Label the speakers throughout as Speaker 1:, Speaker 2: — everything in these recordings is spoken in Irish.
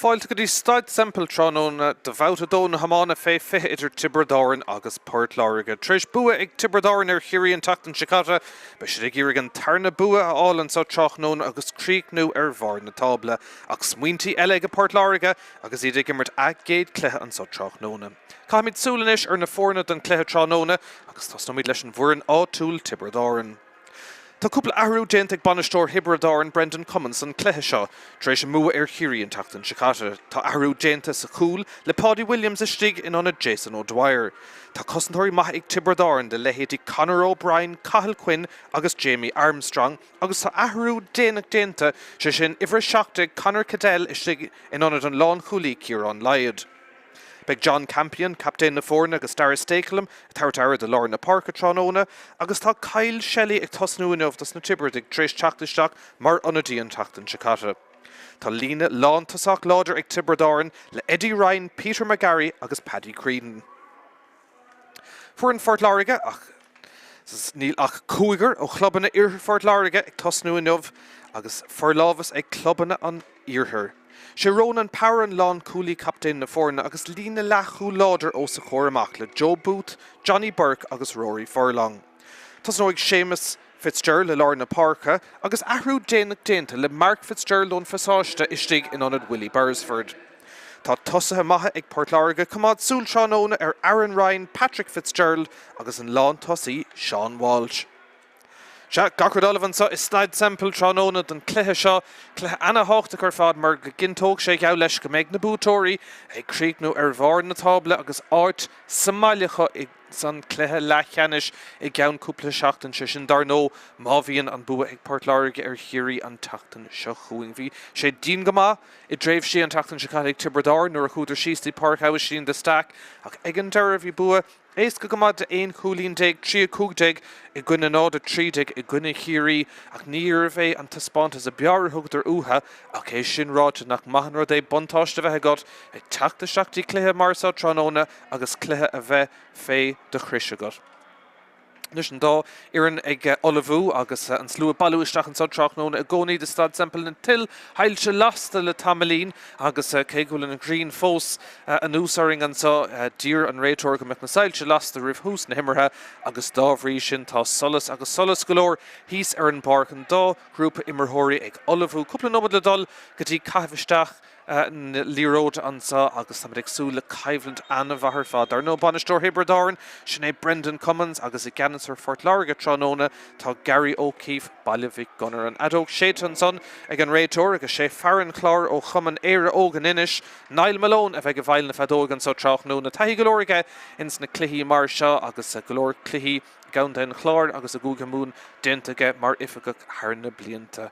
Speaker 1: Fáilte go dtí Staid Semple tráthnóna do bhabhta 2 na hiomána fé 20 idir Tiobraid Árann agus Port Láirge. Tar éis bua ag Tiobraid Árann ar Chiarraí an tseachtain seo caite, beidh siad ag iarraidh an tarna bua a fháil anseo tráthnóna agus críochnú ar bharr na tábla. Ach smaointí eile ag Port Láirge agus iad ag imirt a gcéad cluiche anseo tráthnóna. Caithfimid súil anois ar na foirne don cluiche tráthnóna agus tosnóimid leis an bhfoireann áitiúil Tiobraid Árann. Tá cúpla athrú déanta ag bainisteoir Thiobraid Árann Brendan Cummins don chluiche seo tar éis a mbua ar Chiarraí an tseachtain seo caite. Tá athrú déanta sa chúl le Paudie Williams istigh in ionad Jason O'Dwyer. Tá cosantóirí maithe ag Tiobraid Árann le leithéidí Conor O'Brien, Cathal Quinn agus Jamie Armstrong agus tá athrú déanach déanta, sé sin uimhir 17 Conor Cadell istigh in ionad an lánchúlaí Ciarán Lloyd. Beidh John Campion, captaen na foirne agus Darragh Stakelum ag tabhairt aire do lár na páirce tráthnóna agus tá Kyle Shelley ag tosnú inniu dos na Tiobradaigh tar éis teacht isteach mar ionadaí an tseachtain seo caite. Tá líne lántosach láidir ag Tiobraid Árann le Eddie Ryan, Peter McGarry agus Paddy Creedon. Foireann Phort Láirge ach níl ach cúigear ó chlubanna Iarthar Phort Láirge ag tosnú inniu agus forlámhas ag clubanna an Iarthair. Sé Ronan Power an lánchúlaí captaen na foirne agus líne leathchúil láidir os a chomhair amach le Joe Booth, Johnny Burke agus Rory Furlong. Tosnóidh Séamus Fitzgerald i lár na páirce agus athrú déanach déanta le Mark Fitzgerald ón Phasáiste istigh in ionad Willie Beresford. Tá tosaithe maithe ag Port Láirge, coimeád súil tráthnóna ar Aaron Ryan, Patrick Fitzgerald agus an lántosaí Sean Walsh. Sea, gach rud ullamh anseo i Staid Semple tráthnóna don chluiche seo. Cluiche ana-thábhachtach ar fad mar go gcinnteodh sé geall leis go mbeidh na buaiteoirí ag críochnú ar bharr na tábla agus áit sa mbaile acu i san cluiche leathcheannais i gceann cúpla seachtain, sé sin dar ndóigh má bhíonn an bua ag Port Láirge ar Chiarraí an tseachtain seo chugainn. Bhí sé dian go maith i dtréimhsí an tseachtain seo caite ag Tiobraid Árann nuair a chuadar síos dtí Páirc Aibhistín de Staic ach ag an deireadh bhí bua éasca go maith de 11 chúilín, 3 15 i gcoinne 0 13 i gcoinne Chiarraí ach níorbh é an taispeántas ab fhearr a thugadar uathu ach é sin ráite nach maith an rud é buntáiste a bheith agat ag teacht isteach dtí cluiche mar seo tráthnóna agus cluiche a bheith fé do chrois agat. Anois an dá fhoireann ag ullmhú agus an slua ag bailiú isteach anseo tráthnóna i gcónaí do Staid Semple na tuilshoilse lasta le tamaillín agus cé go bhfuil an ghrian fós anuas orainn anseo d'iarr an réiteoir go mbeadh na soilse lasta roimh thús na himeartha agus dá bhrí sin tá solas agus solas go leor thíos ar an bpáirc. An dá ghrúpa imreoirí ag ullmhú. Cúpla nóiméad le dul go dtí caitheamh isteach na liathróide anseo agus táimid ag súil le coimhlint an-mhaith ar fad. Dar ndóigh, bainisteoir Thiobraid Árann, sin é Brendan Cummins agus i gceannas ar Phort Láirge tráthnóna tá Gary O'Keeffe, Baile Mhic Gonair. An fheadóg séidte ansan ag an réiteoir agus sé fear an Chláir ó Chumann Éire Óg in Inis, Niall Malone a bheidh i bhfeighil na feadóige anseo tráthnóna. Taithí go leor aige ins na cluichí mar seo agus go leor cluichí i gContae an Chláir agus i gCúige Mumhan déanta aige mar oifigeach thar na blianta.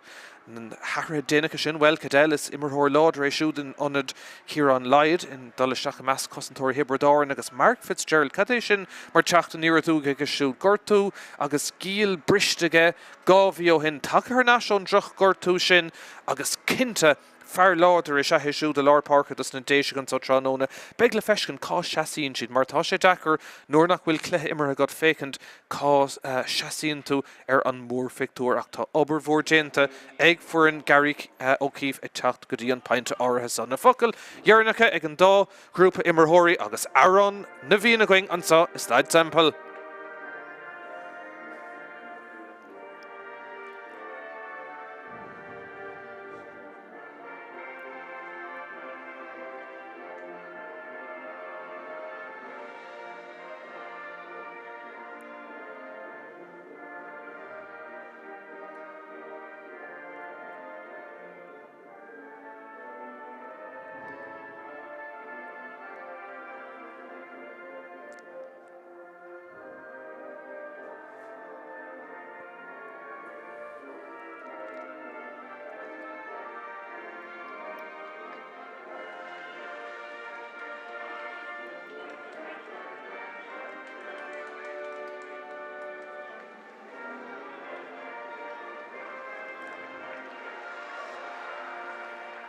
Speaker 1: Na hathruithe déanacha sin, bhuel, Cadell, is imreoir láidir é siúd in ionad Ciarán Lloyd ag dul isteach i measc cosantóirí Thiobraid Árann agus Mark Fitzgerald, cad é sin mar teacht aniar aduaidh aige siúd? Gortú agus giall briste aige 2 mhí ó shin, tagtha thar n-ais ón drochghortú sin agus cinnte, Fear láidir is ea é siúd i lár páirce dos na Déisigh anso tráthnóna. Beidh le feiscint cá seasaíonn siad mar tá sé deacair nuair nach bhfuil cluiche imeartha agat féachaint cá seasaíonn tú ar an mórphictiúr ach tá obair mhór déanta ag foireann Gary O'Keeffe ag teacht go dtí an pointe áirithe seo. Na focail dheireanacha ag an dá ghrúpa imreoirí agus amhrán na bhFiann againn anso i Staid Semple.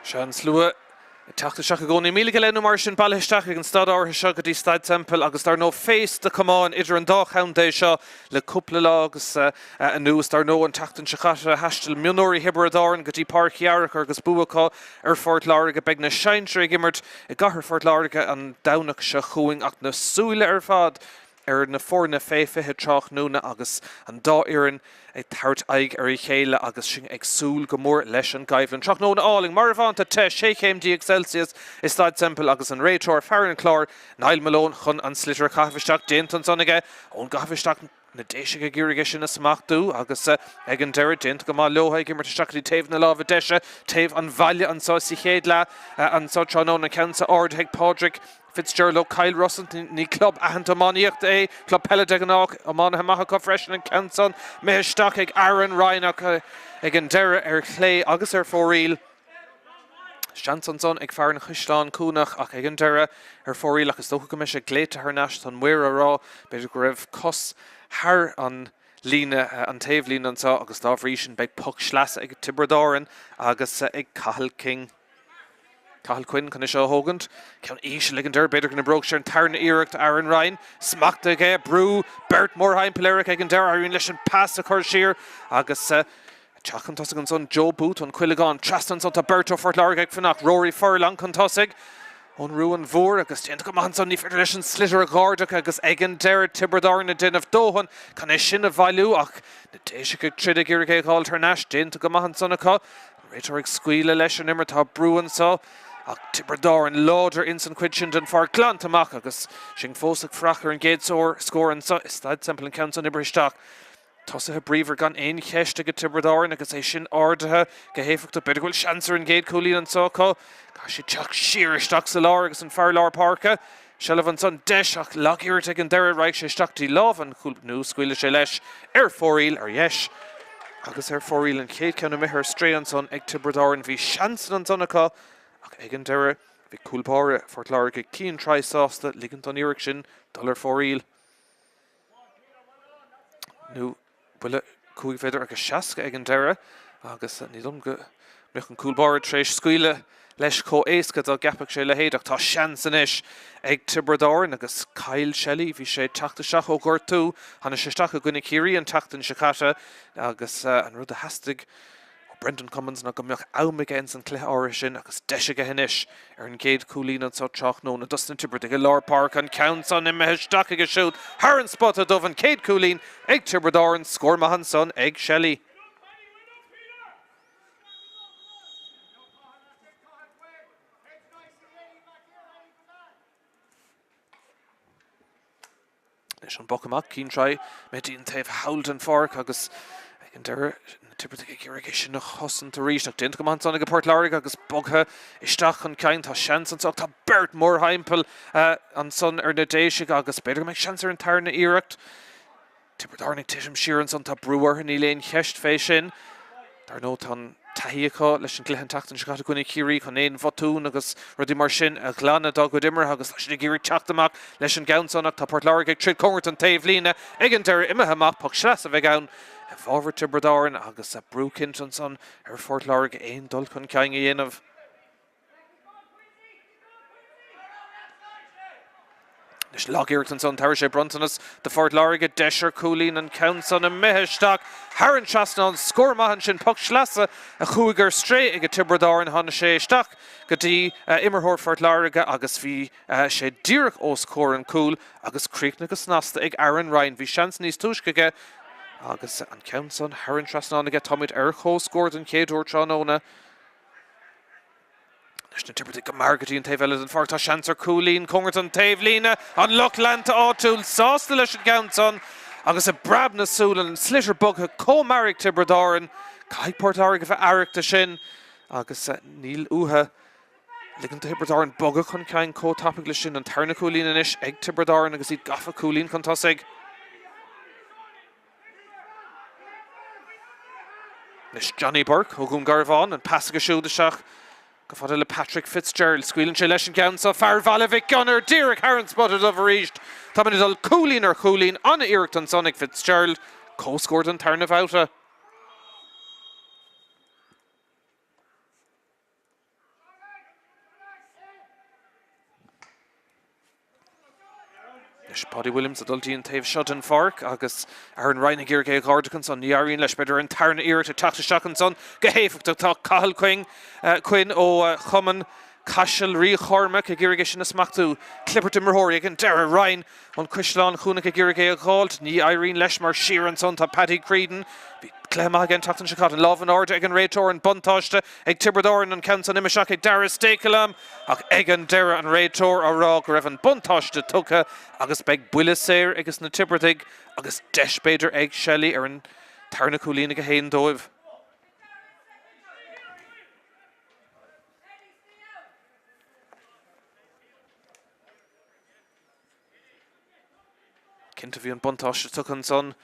Speaker 1: Sea, an slua. Ag teacht isteach i gcónaí. 1000 go leith nó mar sin bailithe isteach ag an staid áirithe seo go dtí Staid Semple agus dar ndóigh féasta camáin idir an dá chontae seo le cúpla lá agus anuas. Dar ndóigh an tseachtain seo caite thaistil mionúirí Thiobraid Árann go dtí Páirc Uí Fhearchair agus bua acu ar Phort Láirge. Beidh na sinsir ag imirt i gcathair Phort Láirge an Domhnach seo chugainn ach na súile ar fad ar na foirne fé 20 tráthnóna agus an dá fhoireann ag tabhairt aghaidh ar a chéile agus sinn ag súil go mór leis an gcoimhlint. Tráthnóna álainn, marbhánta te, 16 chéim Celsius i Staid Semple agus an réiteoir, fear an Chláir, Niall Malone chun an sliotar a chaitheamh isteach. Déanta ansan aige ón gcaitheamh isteach. Na Déisigh ag iarraidh é sin a smachtú agus ag an deireadh, déanta go maith leo ag imirt isteach go dtí taobh na láimhe deise, taobh an bhaile anso sa chéad leath anso tráthnóna. An ceann seo ardaithe ag Pádraig Fitzgerald ó Chill Rosant, ní club aitheanta iománaíochta é, club peile de ghnáth, iománaithe maithe acu freisin, an ceann san imithe isteach ag Aaron Ryan ach ag an deireadh ar chlé agus ar fóraoil. Seans ansan ag fear an Chaisleáin Cuanach ach ag an deireadh ar fóraoil ach is dócha go mbeidh sé glaoite thar n-ais tá an maor á rá b'fhéidir go raibh cos thar an líne, an taobhlíne anseo agus dá bhrí sin beidh poc sleasa ag Tiobraid Árann agus ag Cathal King. Cathal Quinn chun é seo a thógaint. Ceann íseal ag an deireadh, b'fhéidir go n-oibreodh sé an tarna iarracht Aaron Ryan. Smachtaithe aige, brú, beirt mórthimpeall air ach ag an deireadh éiríonn leis an pas a chur siar agus ag teacht chun tosaigh ansan Joe Booth ón Chuileagán. Trasna ansan tá beirt ó Phort Láirge ag fanacht. Rory Furlong chun tosaigh ón Rua Mhór agus déanta go maith ansan, ní féidir leis an sliotar a dh'ardach agus ag an deireadh Tiobraid Árann ag déanamh dóthain chun é sin a bhailiú ach na Déisigh ag troid ag iarraidh é a dh'fháilt thar n-ais. Déanta go maith ansan acu. An réiteoir ag scaoileadh leis an imirt, tá brú anso ach Tiobraid Árann láidir ins an chuid sin den pháirc, glanta amach agus sinn fós ag fuireach ar an gcéad scór anso i Staid Semple, an ceann san oibrithe isteach. Tosaithe bríomhar gan aon cheist ag Tiobraid Árann agus é sin ardaithe go héifeachtach. B'fhéidir go bhfuil seans ar an gcéad chúilín anso acu. Caithfidh siad teacht siar isteach sa lár agus an fear lár páirce. Seilbh ansan, deis ach lag-iarracht ag an deireadh, raghaidh sé isteach dtí lámh an chúil nó scaoilfidh sé leis ar fóraoil ar dheis agus ar fóraoil an chéad cheann imithe ar strae ansan ag Tiobraid Árann. Bhí seansanna ansan acu ach ag an deireadh bhí cúl báire Phort Láirge Cian Troy sásta ligint don iarracht sin dul ar fóraoil. Nó buille 5 mhéadar agus 60 ag an deireadh agus ní dóigh liom go mbeadh an cúl báire tar éis scaoileadh leis chomh éasca dá gceapfadh sé a leithéid ach tá seans anois ag Tiobraid Árann agus Kyle Shelley, bhí sé ag teacht isteach ó ghortú, tháinig sé isteach i gcoinne Chiarraí an tseachtain seo caite agus an rud a theastaigh ó Brendan Cummins ná go mbeadh am aige ins an cluiche áirithe sin agus deis aige anois ar an gcéad chúilín anso tráthnóna dos na Tiobradaigh i lár páirce an ceann san imithe isteach aige siúd thar an spota dubh an chéad chúilín ag Tiobraid Árann scór maith ansan ag Shelley. Leis an bpoc amach, Cian Troy imithe dtí an taobh thall den pháirc agus ag an deireadh na Tiobradaigh ag iarraidh é sin a chosaint arís. Ach déanta go maith ansan ag Port Láirge agus bogtha isteach chun cinn. Tá seans anso ach tá beirt mórthimpeall ansan ar na Déisigh agus b'fhéidir go mbeidh seans ar an tarna iarracht. Tiobraid Árann ag titim siar ansan, tá brú orthu, níl aon cheist fé sin. Dar ndóigh, tá an taithí acu leis an gcluiche an tseachtain seo caite i gcoinne Chiarraí chun aon bhotúin agus rudaí mar sin a ghlanadh dá gcuid imeartha agus tá siad ag iarraidh teacht amach leis an gceann san ach tá Port Láirge ag troid cóngarach don taobhlíne ag an deireadh imithe amach, poc sleasa a bheidh ann i bhfabhar Tiobraid Árann agus brú cinnte ansan ar Phort Láirge aon dul chun cinn a dhéanamh. Anois lag-iarracht ansan, tabharfaidh sé bronntanas do Phort Láirge, deis ar chúilín an ceann san imithe isteach thar an trasnán, scór maith ansin, poc sleasa a chuaigh ar strae ag Tiobraid Árann, tháinig sé isteach go dtí imreoir Phort Láirge agus bhí sé díreach os comhair an cúil agus críochnaithe go snasta ag Aaron Ryan. Bhí seans níos túisce aige agus an ceann san thar an trasnán aige. Táimid ar comhscór den chéad uair tráthnóna. Anois na Tiobradaigh go mear go dtí an taobh eile den pháirc. Tá seans ar chúilín cóngarach don taobhlíne. An lucht leanta áitiúil sásta leis an gceann san agus i bpreab na súl an sliotar bogtha chomh mear ag Tiobraid Árann. Caithfidh Port Láirge a bheith aireach de sin agus níl uathu ligean do Thiobraid Árann bogadh chun cinn chomh tapaidh leis sin. An tarna cúilín anois ag Tiobraid Árann agus iad gafa cúilín chun tosaigh. Anois Johnny Burke ó Dhún Garbhán, an pas aige siúd isteach chomh fada le Patrick Fitzgerald. Scaoileann sé leis an gceann seo, fear Bhaile Mhic Gonair díreach thar an spota dubh arís. Táimid ag dul cúilín ar chúilín, an-iarracht ansan ag Fitzgerald. Comhscór don tarna bhabhta. Anois Paudie Williams ag dul dtí an taobh seo den pháirc agus Aaron Ryan ag iarraidh é a dh'ardach ansan. Ní éiríonn leis, b'fhéidir an tarna iarracht ag teacht isteach ansan go héifeachtach. Tá Cathal Quinn Quinn ó Chumann Caisil Rí Chormaic ag iarraidh é sin a smachtú. Clibirt imreoirí ag an deireadh. Ryan ón Chaisleán Chuanach ag iarraidh é a dh'fháilt. Ní éiríonn leis mar siar ansan tá Paddy Creedon. Bhí cluiche maith aige an tseachtain seo caite. An lámh in airde ag an réiteoir, an buntáiste ag Tiobraid Árann, an ceann san imithe isteach ag Dara Stakelum ach ag an deireadh an réiteoir á rá go raibh an buntáiste tugtha agus beidh buille saor ages na Tiobradaigh agus deis b'fhéidir ag Shelley ar an tarna cúilín aige féin dóibh. Cinnte bhí an buntáiste tugtha ansan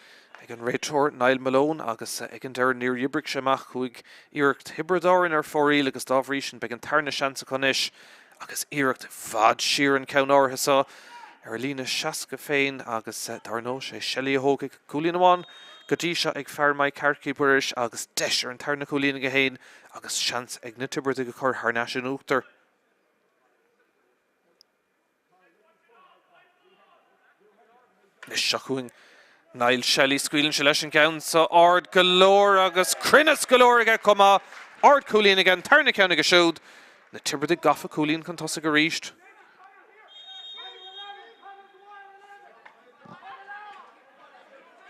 Speaker 1: ag an réiteoir Niall Malone agus ag an deireadh níor dhíbrigh sé amach chuaigh iarracht Thiobraid Árann ar fóraoil agus dá bhrí sin beidh an tarna seans acu anois agus iarracht i bhfad siar an ceann áirithe seo ar a líne 60 féin agus dar ndóigh sé Shelley a thógfaidh cúilín amháin go dtí seo ag fear Maigh Cearcaí Buiris agus deis ar an tarna cúilín aige féin agus seans ag na Tiobradaigh a chur thar n-ais in uachtar. Anois seo chugainn Niall Shelley, scaoileann sé leis an gceann seo ard go leor agus cruinneas go leor aige chomh maith. Ardchúilín aige, an tarna ceann aige siúd. Na Tiobradaigh gafa cúilín chun tosaigh arís.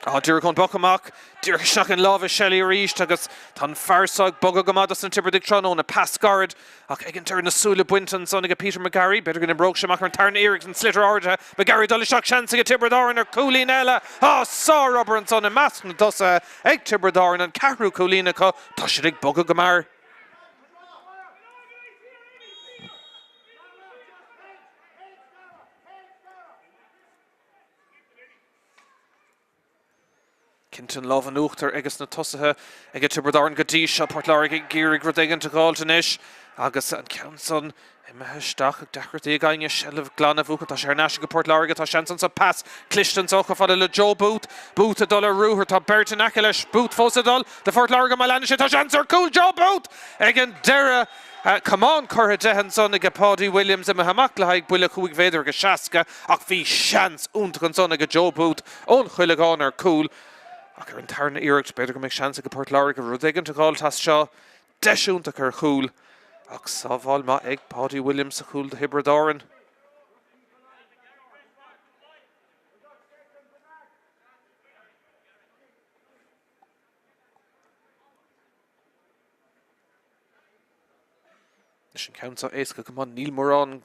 Speaker 1: Díreach ón bpoc amach, díreach isteach in lámha Shelley arís agus tá an fear seo ag bogadh go maith dos na Tiobradaigh tráthnóna. Pas gairid ach ag an deireadh na súile bainte ansan ag Peter McGarry. B'fhéidir go n-oibreodh sé amach ar an tarna iarracht an sliotar ardaithe. McGarry ag dul isteach, seans ag Tiobraid Árann ar chúilín eile. Á, sárobair ansan i measc na dtosaithe ag Tiobraid Árann, an ceathrú cúilín acu. Tá siad ag bogadh go mear. Cinnte an lámh in uachtar ages na tosaithe ag Tiobraid Árann go dtí seo. Port Láirge ag iarraidh rud éigin a dh'fháilt anois agus an ceann san imithe isteach ag deacrachtaí ag éinne seilbh glan a bhuachan. Tá sé thar n-ais ag Port Láirge. Tá seans anso. Pas cliste anso chomh fada le Joe Booth. Booth ag dul ar ruathar. Tá beirt in aice leis. Booth fós ag dul do Phort Láirge má leanann sé. Tá seans ar chúl Joe Booth ag an deireadh. Camán curtha de ansan ag Paudie Williams, imithe amach le haghaidh buille chúig mhéadar agus 60 ach bhí seans iontach ansan ag Joe Booth ón Chuileagán ar cúl. Ach ar an tarna iarracht, b'fhéidir go mbeidh seans ag Port Láirge rud éigin a dh'fháilt as seo. Deis iontach ar chúl ach sábháil maith ag Paudie Williams sa chúl do Thiobraid Árann. Anois an ceann seo éasca go maith, níl mórán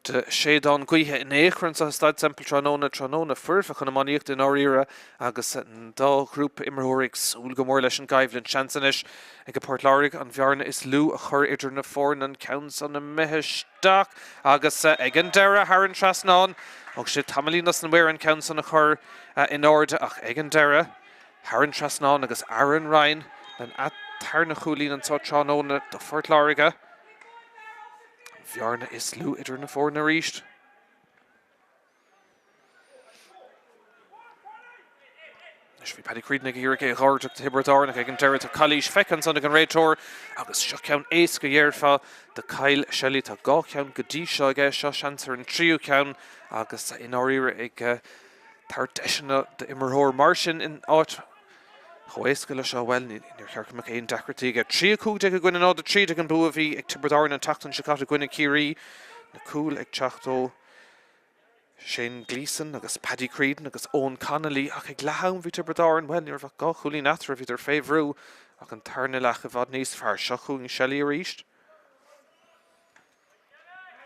Speaker 1: de séideán gaoithe in aon chor anseo i Staid Semple tráthnóna, tráthnóna foirfe chun iománaíochta i ndáiríre agus an dá ghrúpa imreoirí ag súil go mór leis an gcoimhlint. Seans anois ag Port Láirge an bhearna is lú a chur idir na foirne, an ceann san imithe isteach agus ag an deireadh thar an trasnán. Thóg sé tamaillín dos na maoir an ceann san a chur in airde ach ag an deireadh, Thar an trasnán agus Aaron Ryan lena tharna chúilín anseo tráthnóna do Phort Láirge. An bhearna is lú idir na foirne arís. Anois bhí Paddy Creedon ag iarraidh é a dh'ardach do Thiobraid Árann ach ag an deireadh tá calaois feicthe ansan ag an réiteoir agus seo ceann éasca dhéarfá do Kyle Shelley. Tá dhá cheann go dtí seo aige, seo seans ar an tríú ceann agus i ndáiríre ag tabhairt deiseanna d'imreoir mar sin in áit chomh héasca leis seo, bhuel, níor cheart go mbeadh aon deacrachtaí aige. 3 15 i gcoinne 0 13 an bua a bhí ag Tiobraid Árann an tseachtain seo caite i gcoinne Chiarraí. Na cúil ag teacht ó Shane Gleeson agus Paddy Creedon agus Eoin Connolly ach ag leath am bhí Tiobraid Árann, bhuel, ní raibh ach dhá chúilín eatarthu, bhíodar fé bhrú ach an tarna leath i bhfad níos fearr. Seo chugainn Shelley arís.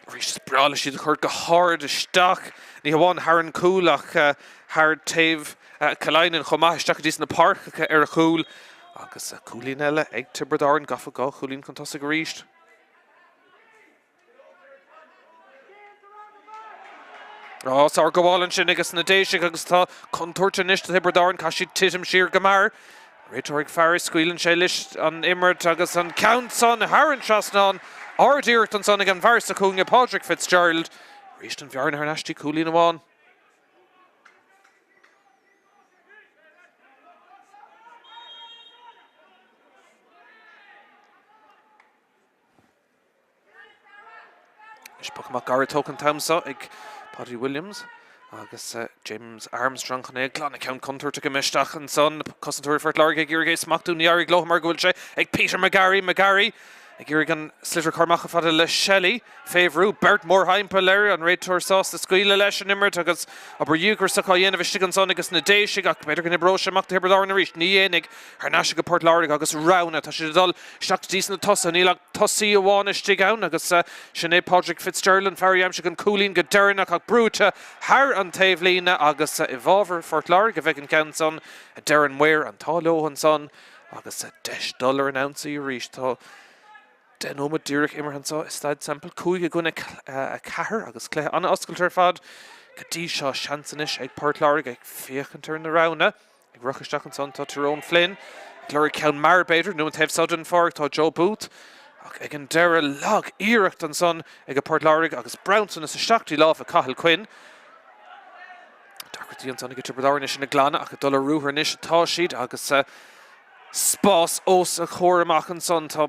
Speaker 1: Arís is breá leis iad a chur go hard isteach, ní hamháin thar an gcúl ach thar taobh Callanan chomh maith, isteach go dtí sna páirceacha ar a chúl. Agus cúilín eile ag Tiobraid Árann, gafa dhá chúilín chun tosaigh arís. Á, sárghabháil ansin ages na Déisigh agus tá contúirt anois do Thiobraid Árann, caithfidh siad titim siar go mear. Réiteoir ag faire, scaoileann sé leis an imirt agus an ceann san thar an trasnán. Ard-iarracht ansan ag an bhfear sa chúinne, Pádraig Fitzgerald. Arís an bhearna thar n-ais dtí cúilín amháin. Anois poc amach gairid tógtha an t-am seo ag Paudie Williams. Agus James Armstrong chun é a ghlanadh. Ceann contúirteach imithe isteach ansan. Cosantóirí Phort Láirge ag iarraidh é a smachtú. Ní éireoidh leo mar go bhfuil sé ag Peter McGarry. McGarry ag iarraidh an sliotar a chur amach chomh fada le Shelley. Fé bhrú, beirt mórthimpeall air, an réiteoir sásta scaoileadh leis an imirt agus obair dhíograiseach á dhéanamh istigh ansan ages na Déisigh ach b'fhéidir go n-oibreoidh sé amach do Thiobraid Árann arís. Ní dhéanfaidh. Thar n-ais ag Port Láirge agus roghanna. Tá siad ag dul isteach go dtí sna tosaithe. Níl ach tosaí amháin istigh ann agus sin é Pádraig Fitzgerald, an fear a d'aimsigh an cúilín go deireanach ach brúite thar an taobhlíne agus i bhfabhar Phort Láirge a bheidh an ceann san, a deir an maor. An t-ádh leo ansan agus deis dul ar an ionsaí arís. Tá 10 nóiméad díreach imeartha anseo i Staid Semple, 5 i gcoinne 4 agus cluiche an-oscailte ar fad go dtí seo. Seans anois ag Port Láirge ag féachaint ar na roghanna. Ag rith isteach ansan tá Tyrone Flynn. Ag lorg ceann mear b'fhéidir, nó an taobh so den pháirc tá Joe Booth. Ach ag an deireadh lag iarracht ansan ag Port Láirge agus bronntanas isteach dtí lámha Cathal Quinn. Deacrachtaí ansan ag Tiobraid Árann é sin a ghlanadh ach ag dul ar ruathar anois atá siad agus spás os a chomhair amach ansan. Tá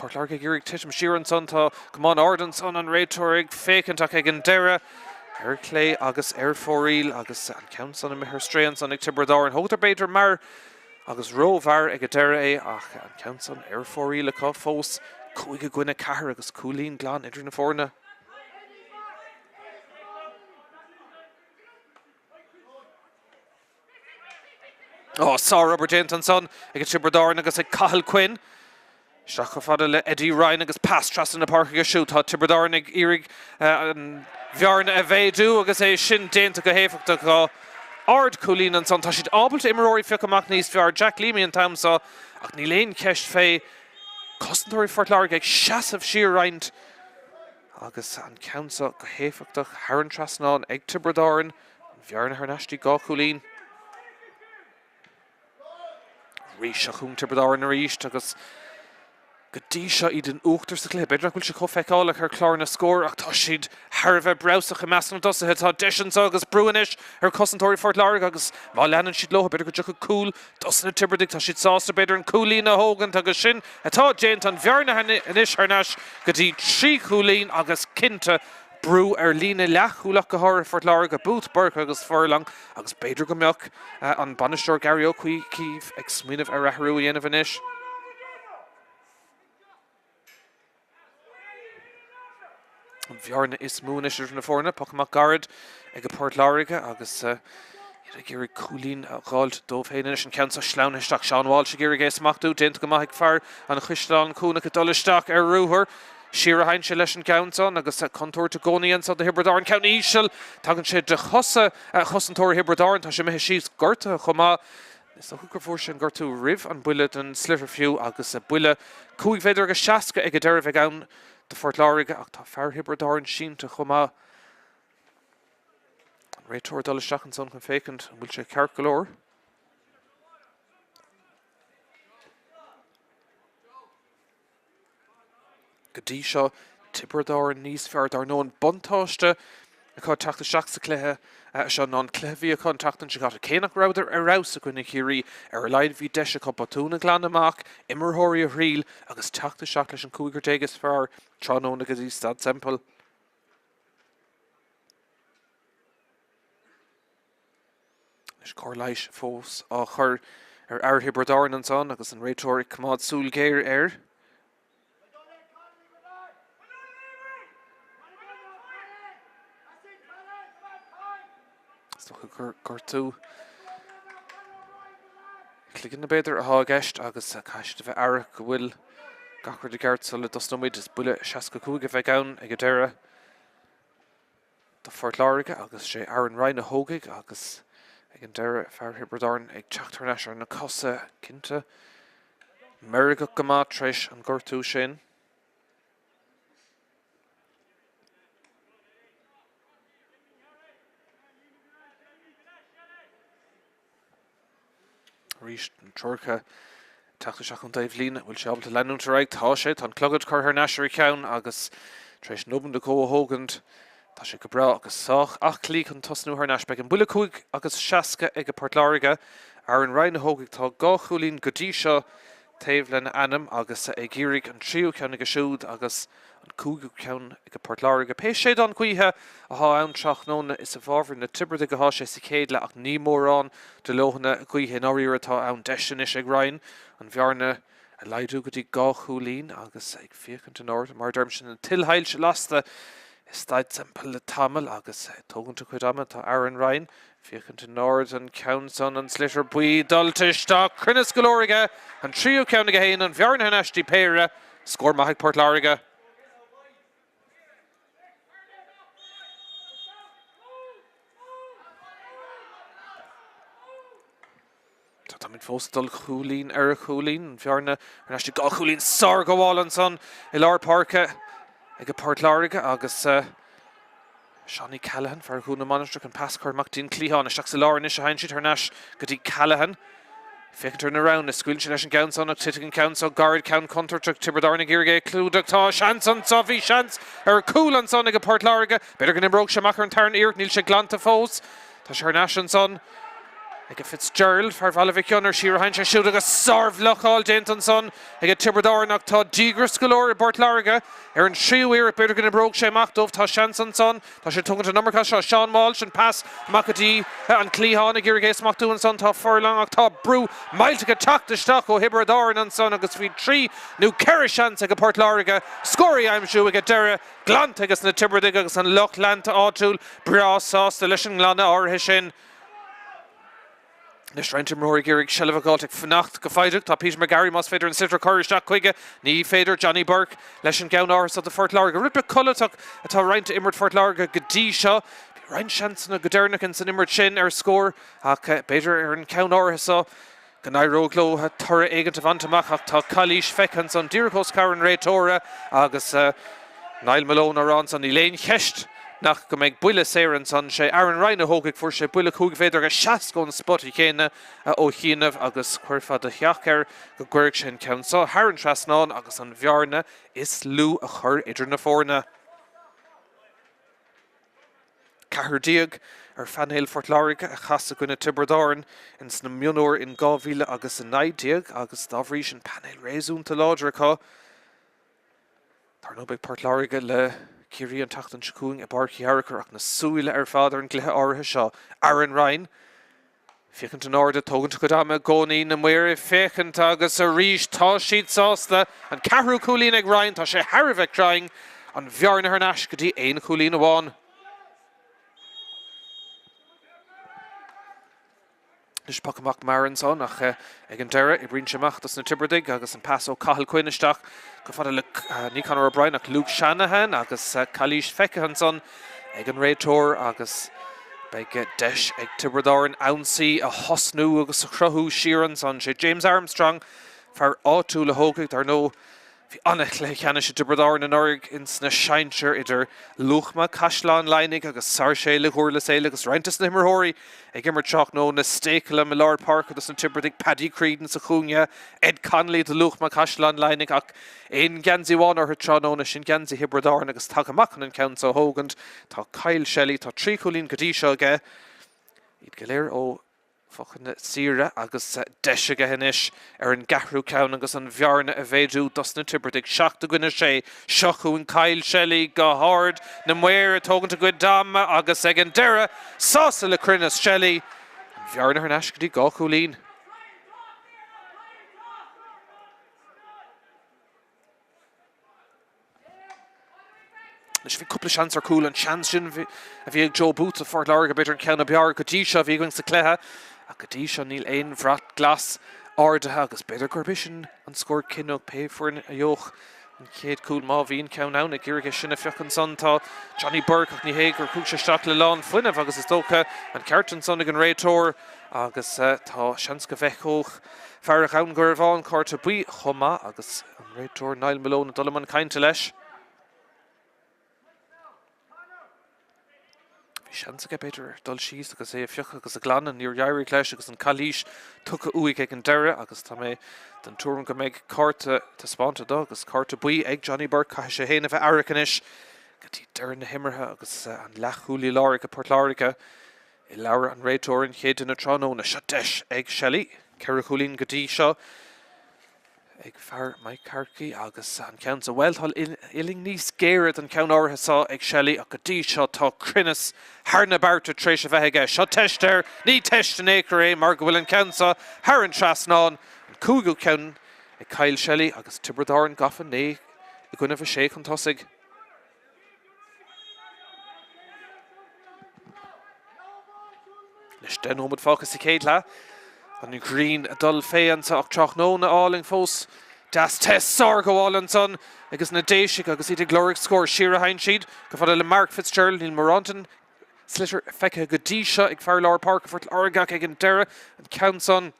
Speaker 1: Port Láirge ag iarraidh titim siar ansan. Tá camán ard ansan, an réiteoir ag féachaint ach ag an deireadh, ar clé agus ar fóraoil agus an ceann san imithe ar strae ansan ag Tiobraid Árann. Thógadar b'fhéidir mear agus rómhear ag an deireadh é ach an ceann san ar fóraoil acu fós. 5 i gcoinne 4 agus cúilín glan idir na foirne. Ó, sárobair déanta ansan ag Tiobraid Árann agus ag Cathal Quinn. Isteach chomh fada le Eddie Ryan agus pas trasna na páirce aige siúd. Tá Tiobraid Árann ag iarraidh an bhearna a mhéadú agus é sin déanta go héifeachtach acu. Ardchúilín ansan. Tá siad ábalta imreoirí a phiocadh amach níos fearr. Jack Leamy an t-am seo ach níl aon cheist fé chosantóirí Phort Láirge ag seasamh siar roinnt agus an ceann seo go héifeachtach thar an trasnán ag Tiobraid Árann. An bhearna thar n-ais dtí 2 chúilín. Arís seo chugainn Tiobraid Árann arís agus go dtí seo iad in uachtar sa chluiche. B'fhéidir nach bhfuil sé chomh feiceálach ar chlár na scór ach tá siad thar a bheith breabhsach i measc na dtosaithe. Tá deis anseo agus brú anois ar chosantóirí Phort Láirge agus má leanann siad leo b'fhéidir go dtiocfaidh cúl dos na Tiobradaigh. Tá siad sásta b'fhéidir an cúilín a thógaint agus sin atá déanta. An bhearna anois thar n-ais go dtí 3 chúilín agus cinnte brú ar líne leathchúil ach go háirithe Phort Láirge, Booth, Burke agus Furlong agus b'fhéidir go mbeadh an bainisteoir Gary Ó Caoimh ag smaoineamh ar athrú a dhéanamh anois. An bhearna is mó anois idir na foirne, poc amach gairid ag Port Láirge agus iad ag iarraidh cúilín a dh'fháilt dóibh féin anois. An ceann seo sleamhnaithe isteach. Seán Walsh ag iarraidh é a smachtú. Déanta go maith ag fear an Chaisleáin Cuanach ag dul isteach ar ruathar. Siar a théann sé leis an gceann san agus contúirt i gcónaí anso do Thiobraid Árann. Ceann íseal, tagann sé de chosa chosantóirí Thiobraid Árann. Tá sé imithe síos gortaithe chomh maith. Is dócha gur fuair sé an gortú roimh an buille den sliotar fiú agus buille 5 mhéadar agus 60 ag an deireadh a bheidh ann do Phort Láirge ach tá fear Thiobraid Árann sínte chomh maith. An réiteoir ag dul isteach ansan chun féachaint an bhfuil sé ceart go leor. Go dtí seo, Tiobraid Árann níos fearr. Dar ndóigh, an buntáiste acu ag teacht isteach sa chluiche seo ná an cluiche a bhí acu an tseachtain seo caite. Cé nach rabhadar ar fheabhas i gcoinne Chiarraí, ar a laghad bhí deis acu botúin a ghlanadh amach, imreoirí a thriail agus teacht isteach leis an gcúigear déag is fearr tráthnóna go dtí Staid Semple. Anois cóir leighis fós á chur ar fhear Thiobraid Árann ansan agus an réiteoir ag coimeád súil ghéar air. Is dócha gur gortú cloiginne b'fhéidir atá i gceist agus caithfidh siad a bheith aireach go bhfuil gach rud i gceart sula dtosnóimid. Is buille 65 a bheidh ann ag an deireadh. do Phort Láirge agus sé Aaron Ryan a thógfaidh agus ag an deireadh fear Thiobraid Árann ag teacht thar n-ais ar na cosa, cinnte meirgeach go maith tar éis an gortú sin. Arís an treoracha ag teacht isteach ón dtaobhlíne. Bhfuil sé ábalta leanúint ar aghaidh? Tá sé. Tá an clogad curtha thar n-ais ar a cheann agus tar éis nóiméad nó dhó a thógaint, tá sé go breá agus sách aclaí chun tosnú thar n-ais. Beidh an buille 5 agus 60 ag Port Láirge. Aaron Ryan a thógfaidh. Tá 2 chúilín go dtí seo. taobh lena ainm agus ag iarraidh an tríú ceann aige siúd agus an cúigiú ceann ag Port Láirge. Pé séideán gaoithe athá ann tráthnóna is i bhfabhar na Tiobradaigh athá sé sa chéad leath ach ní mórán de leoithne gaoithe i ndáiríre atá ann. Deis anois ag Ryan an bhearna a laghdú go dtí 2 chúilín agus ag féachaint in airde, mar a deirimse, na tuilsoilse lasta i Staid Semple le tamall agus ag tógaint a chuid ama tá Aaron Ryan Féachaint in airde an ceann san, an sliotar buí dulta isteach, cruinneas go leor aige, an tríú ceann aige féin, an bhearna thar n-ais dtí péire, scór maith ag Port Láirge. Táimid fós ag dul cúilín ar chúilín, an bhearna thar n-ais dtí 2 chúilín, sárghabháil ansan i lár páirce ag Port Láirge agus Seánie Callaghan, fear Dhún na Mainistreach, an pas curtha amach dtí'n cliathán. Isteach sa lár anois a théann siad thar n-ais go dtí Callaghan. Féachaint ar na roghanna. Scaoileann sé leis an gceann san ach titfidh an ceann so gairid. Ceann contúirteach. Tiobraid Árann ag iarraidh é a chlúdach. Tá seans anso. Bhí seans ar chúl ansan ag Port Láirge. B'fhéidir go n-imreoidh sé amach ar an tarna iarracht. Níl sé glanta fós. Tá sé thar n-ais ansan ag Fitzgerald, fear Bhaile Mhic Fhionnair. Siar a théann sé siúd agus sárbhlocáil déanta ansan ag Tiobraid Árann ach tá díograis go leor i bPort Láirge ar an tríú iarracht. B'fhéidir go n-oibreoidh sé amach dóibh. Tá seans ansan. Tá sé ag tógaint an iomarca seo. Seán Walsh, an pas amach go dtí an cliathán ag iarraidh é a smachtú ansan. Tá Furlong ach tá brú millteach ag teacht isteach ó Thiobraid Árann ansan agus bhí trí nó ceithre seans ag Port Láirge scór a aimsiú ag an deireadh. Glanta ages na Tiobradaigh agus an lucht leanta áitiúil breá sásta leis an nglanadh áirithe sin. Anois roinnt imreoirí ag iarraidh seilbh a dh'fháilt ag fanacht go foighdeach. Tá Peter McGarry, más féidir an sliotar a chur isteach chuige. Ní féidir. Johnny Burke leis an gceann áirithe so do Phort Láirge. Rud beag codlatach atá roinnt imirt Phort Láirge go dtí seo. Bhí roinnt seansanna go deireanach ins an imirt sin ar scór ach b'fhéidir ar an gceann áirithe so go n-éireodh leo toradh éigint a bhaint amach ach tá calaois feicthe ansan díreach os comhair an réiteora agus Niall Malone á rá ansan níl aon cheist nach go mbeidh buille saor ansan. Sé Aaron Ryan a thógfaidh, fuair sé buille 5 mhéadar agus 60 ón spota chéanna ó chianaibh agus chuirfeá do theach air go gcuirfeadh sé an ceann seo thar an trasnán agus an bhearna is lú a chur idir na foirne. 14 ar phainéal Phort Láirge a chas i gcoinne Tiobraid Árann ins na mionúir in 2019 agus dá bhrí sin painéal réasúnta láidir acu. Dar ndóigh beidh Port Láirge le Ciarraí an tseachtain seo chugainn i bPáirc Uí Fhearchair ach na súile ar fad ar an gcluiche áirithe seo. Aaron Ryan. Féachaint in airde, tógaint a chuid ama i gcónaí, na maoir ag féachaint agus arís tá siad sásta. An ceathrú cúilín ag Ryan, tá sé thar a bheith cruinn, an bhearna thar n-ais go dtí aon chúilín amháin. Anois poc amach mear ansan ach ag an deireadh oibríonn sé amach dos na Tiobradaigh agus an pas ó Cathal Quinn isteach chomh fada le ní Conor O'Brien ach Luke Shanahan agus calaois feicthe ansan ag an réiteoir agus beidh deis ag Tiobraid Árann ionsaí a thosnú agus a chruthú siar ansan. Sé James Armstrong, fear áitiúil a thógfaidh, dar ndóigh bhí an-chluiche ceannais i dTiobraid Árann anuraidh ins na sinsir idir Luachma, Caisleán Laighnigh agus Sáirséalaigh Dhurlas Éile agus roinnt des na himreoirí ag imirt tráthnóna, Stakelum i lár páirce dos na Tiobradaigh, Paddy Creedon sa chúinne, Ed Connolly do Luachma, Caisleán Laighnigh ach Aon gheansaí amháin orthu tráthnóna, sin geansaí Thiobraid Árann agus tagtha amach chun an ceann so a thógaint tá Kyle Shelley. Tá 3 chúilín go dtí seo aige, iad go léir ó phocanna saora agus deis aige anois ar an gceathrú ceann agus an bhearna a mhéadú dos na Tiobradaigh. 7 i gcoinne 6. Seo chugainn Kyle Shelley go hard, na maoir ag tógaint a gcuid ama agus ag an deireadh, sásta le cruinneas Shelley, an bhearna thar n-ais go dtí 2 chúilín. Anois bhí cúpla seans ar chúl, an seans sin a bhí ag Joe Booth do Phort Láirge, b'fhéidir an ceann ab fhearr go dtí seo a bhí againn sa chluiche, ach go dtí seo níl aon bhrat glas ardaithe agus b'fhéidir gurb é sin an scór cinniúnach, pé foireann a gheobhadh an chéad chúl, má bhíonn ceann ann, ag iarraidh é sin a phiocadh ansan tá Johnny Burke ach ní hé gur chuaigh sé isteach le lán fuinnimh agus is dócha an ceart ansan ag an réiteoir agus tá seans go bhfeiceodh Fear Dhún Garbhán cárta buí chomh maith agus an réiteoir Niall Malone ag dul i mbun cainte leis. Bhí seans aige b'fhéidir dul síos agus é a phiocadh agus a ghlanadh, níor éirigh leis agus an calaois tugtha uaidh ag an deireadh agus tá mé den tuairim go mbeidh cárta taispeánta dó agus cárta buí ag Johnny Burke. Caithfidh sé féin a bheith aireach anois go dtí deireadh na himeartha agus an leathchúlaí láir ag Port Láirge. I leabhar an réiteora an chéad duine tráthnóna. Seo deis ag Shelley. 4 chúilín go dtí seo Ag fear Mike Carthy agus an ceann seo, bhuel, tá uillinn níos géire don cheann áirithe seo ag Shelley ach go dtí seo tá cruinneas thar na bearta tar éis a bheith aige. Seo teist air, ní teist in aon chor é mar go bhfuil an ceann seo thar an trasnán, an cúigiú ceann ag Kyle Shelley agus Tiobraid Árann gafa 9 i gcoinnibh 6 chun tosaigh. Anois 10 nóiméad fágtha sa chéad leath. An ghrian ag dul fé anseo ach tráthnóna álainn fós. Deas te sárghabháil ansan ages na Déisigh agus iad ag lorg scór. Siar a théann siad chomh fada le Mark Fitzgerald. Níl mórán den sliotar feicthe go dtí seo ag fear lár páirce Phort Láirge ach ag an deireadh an ceann san.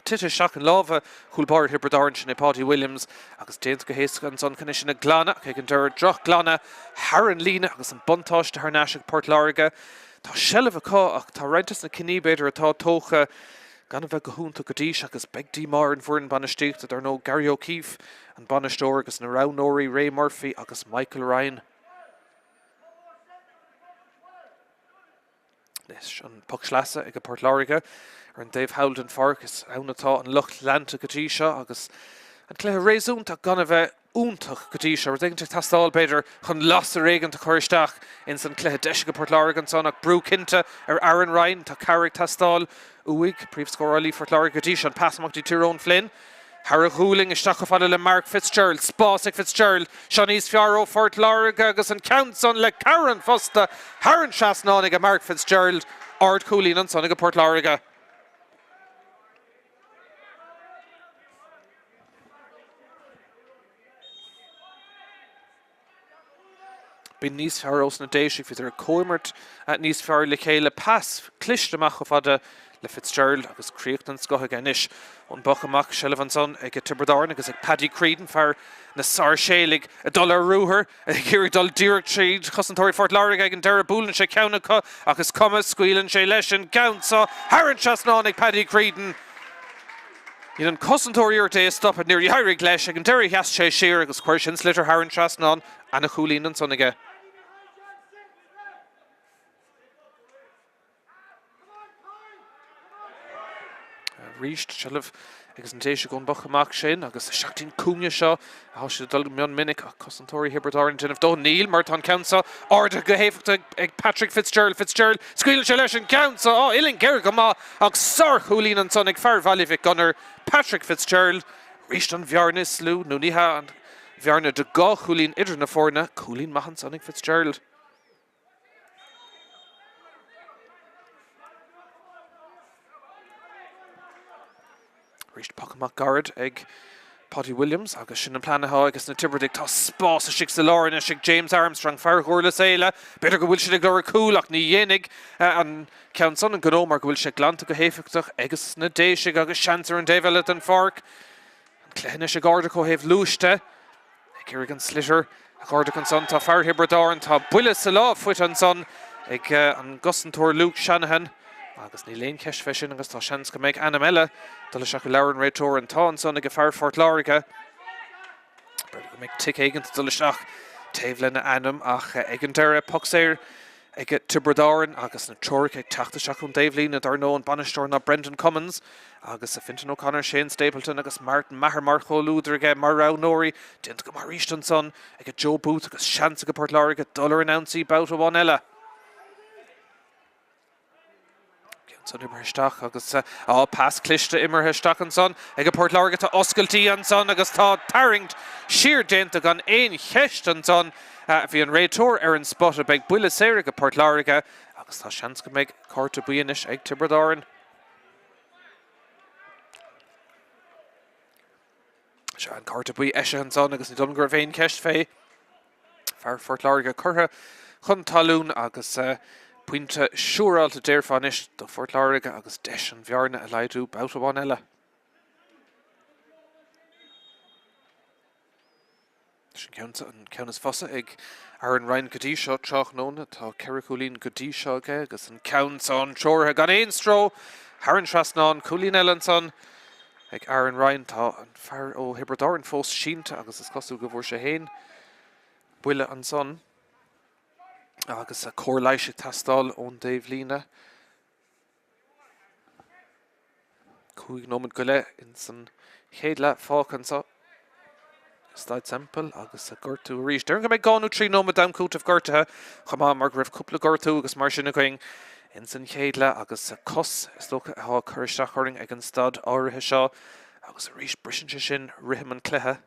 Speaker 1: Tite isteach i lámha chúl báire Thiobraid Árann, sin é Paudie Williams, agus déanta go héasca ansan chun é sin a ghlanadh ach ag an deireadh drochghlanadh thar an líne agus an buntáiste thar n-ais ag Port Láirge. Tá seilbh acu ach tá roinnt des na cinní b'fhéidir atá tógtha gan a bheith go hiontach go dtí seo agus beidh díomá ar an bhfoireann bainistíochta, dar ndóigh Gary O'Keeffe an bainisteoir agus na roghnóirí Ray Murphy agus Michael Ryan. Anois an poc sleasa ag Port Láirge ar an dtaobh thall den pháirc. Is ann atá an lucht leanta go dtí seo agus an cluiche réasúnta ach gan a bheith iontach go dtí seo. Rud éigin ag teastáil, b'fhéidir, chun lasair éigin a chur isteach ins an cluiche. Deis ag Port Láirge ansan ach brú cinnte ar Aaron Ryan. Tá cabhair ag teastáil uaidh, príomhscórálaí Phort Láirge go dtí seo. An pas amach dtí Tyrone Flynn. Thar a ghualainn isteach chomh fada le Mark Fitzgerald. Spás ag Fitzgerald. Seo níos fearr ó Phort Láirge agus an ceann san le cabhair an phosta thar an trasnán ag Mark Fitzgerald. Ardchúilín ansan ag Port Láirge. Bíonn níos fearr ós na Déisigh, bhíodar ag comhimirt níos fearr le chéile. Pas cliste amach chomh fada le Fitzgerald agus críoch den scoth aige anois. Ón bpoc amach, seilbh ansan ag Tiobraid Árann agus ag Paddy Creedon, fear na Sáirséalaigh, ag dul ar ruathar, ag iarraidh dul díreach tríd chosantóirí Phort Láirge ag an deireadh. Buaileann sé ceann acu ach is cuma, scaoileann sé leis an gceann seo thar an trasnán ag Paddy Creedon. Dhein an cosantóir iarracht é a stopadh, níor éirigh leis. Ag an deireadh sheas sé siar agus chuir sin sliotar thar an trasnán. Ana-chúilín ansan aige. Arís, seilbh ages na Déisigh ón bpoc amach sin agus isteach dtí'n cúinne seo atá siad ag dul go mion minic ach cosantóirí Thiobraid Árann ag déanamh dóthain. Níl, mar tá an ceann seo ardaithe go héifeachtach ag Patrick Fitzgerald. Fitzgerald, scaoileann sé leis an gceann seo. Á, uillinn géar go maith Ach sárchúilín ansan ag fear Bhaile Mhic Gonair, Patrick Fitzgerald. Arís an bhearna is lú, nó ní hea, an bhearna de dhá chúilín idir na foirne. Cúilín maith ansan ag Fitzgerald. Arís poc amach gairid ag Paudie Williams agus sin an plean atá ages na Tiobradaigh. Tá spás istigh sa lár anois ag James Armstrong, fear Dhurlas Éile. B'fhéidir go bhfuil siad ag lorg cúl ach ní dhéanfaidh an ceann san an gnó mar go bhfuil sé glanta go héifeachtach ages na Déisigh agus seans ar an dtaobh eile den pháirc. An cluiche anois ag ardú ó thaobh luais de. Ag iarraidh an sliotar a dh'ardú ansan tá fear Thiobraid Árann. Tá buille sa lámh faighte ansan ag an gcosantóir Luke Shanahan agus níl aon cheist fé sin agus tá seans go mbeidh ainm eile dul isteach i leabhar an réiteora. An t-ádh ansan ag fear Phort Láirge. B'fhéidir go mbeidh tic éigin dul isteach taobh lena ainm ach ag an deireadh, poc saor ag Tiobraid Árann agus na treoracha ag teacht isteach ón dtaobhlíne. Dar ndóigh, an bainisteoir ná Brendan Cummins agus Fintan O'Connor, Shane Stapleton agus Martin Maher mar chomhluadar aige mar roghnóirí. Déanta go maith arís ansan ag Joe Booth agus seans ag Port Láirge dul ar an ionsaí babhta amháin eile. Ceann san imeartha isteach agus á pas cliste imeartha isteach ansan ag Port Láirge. Tá oscailtí ansan agus tá tarraingt siar déanta gan aon cheist ansan. Bhí an réiteoir ar an spota. Beidh buille saor ag Port Láirge agus tá seans go mbeidh cárta buí anois ag Tiobraid Árann. Sea, an cárta buí eisithe ansan agus ní dóigh liom go raibh aon cheist fé. Fear Phort Láirge curtha chun talún agus pointe siúráilte déarfá anois do Phort Láirge agus deis an bhearna a laghdú babhta amháin eile. Sin ceann, an ceann is fusa ag Aaron Ryan go dtí seo tráthnóna. Tá 4 chúilín go dtí seo aige agus an ceann san treoraithe gan aon stró thar an trasnán. Cúilín eile ansan ag Aaron Ryan. Tá an fear ó Thiobraid Árann fós sínte agus is cosúil go bhfuair sé féin buille ansan agus cóir leighis ag teastáil ón dtaobhlíne. 5 nóiméad go leith ins an chéad leath fágtha anseo i Staid Semple agus gortú arís. Déarfainn go mbeidh 2 nó 3 nóiméad d'am cúitimh gortaithe chomh maith mar go raibh cúpla gortú agus mar sin againn ins an chéad leath agus cos is dócha atá ag cur isteach orainn ag an staid áirithe seo agus arís briseann sé sin rithim an chluiche.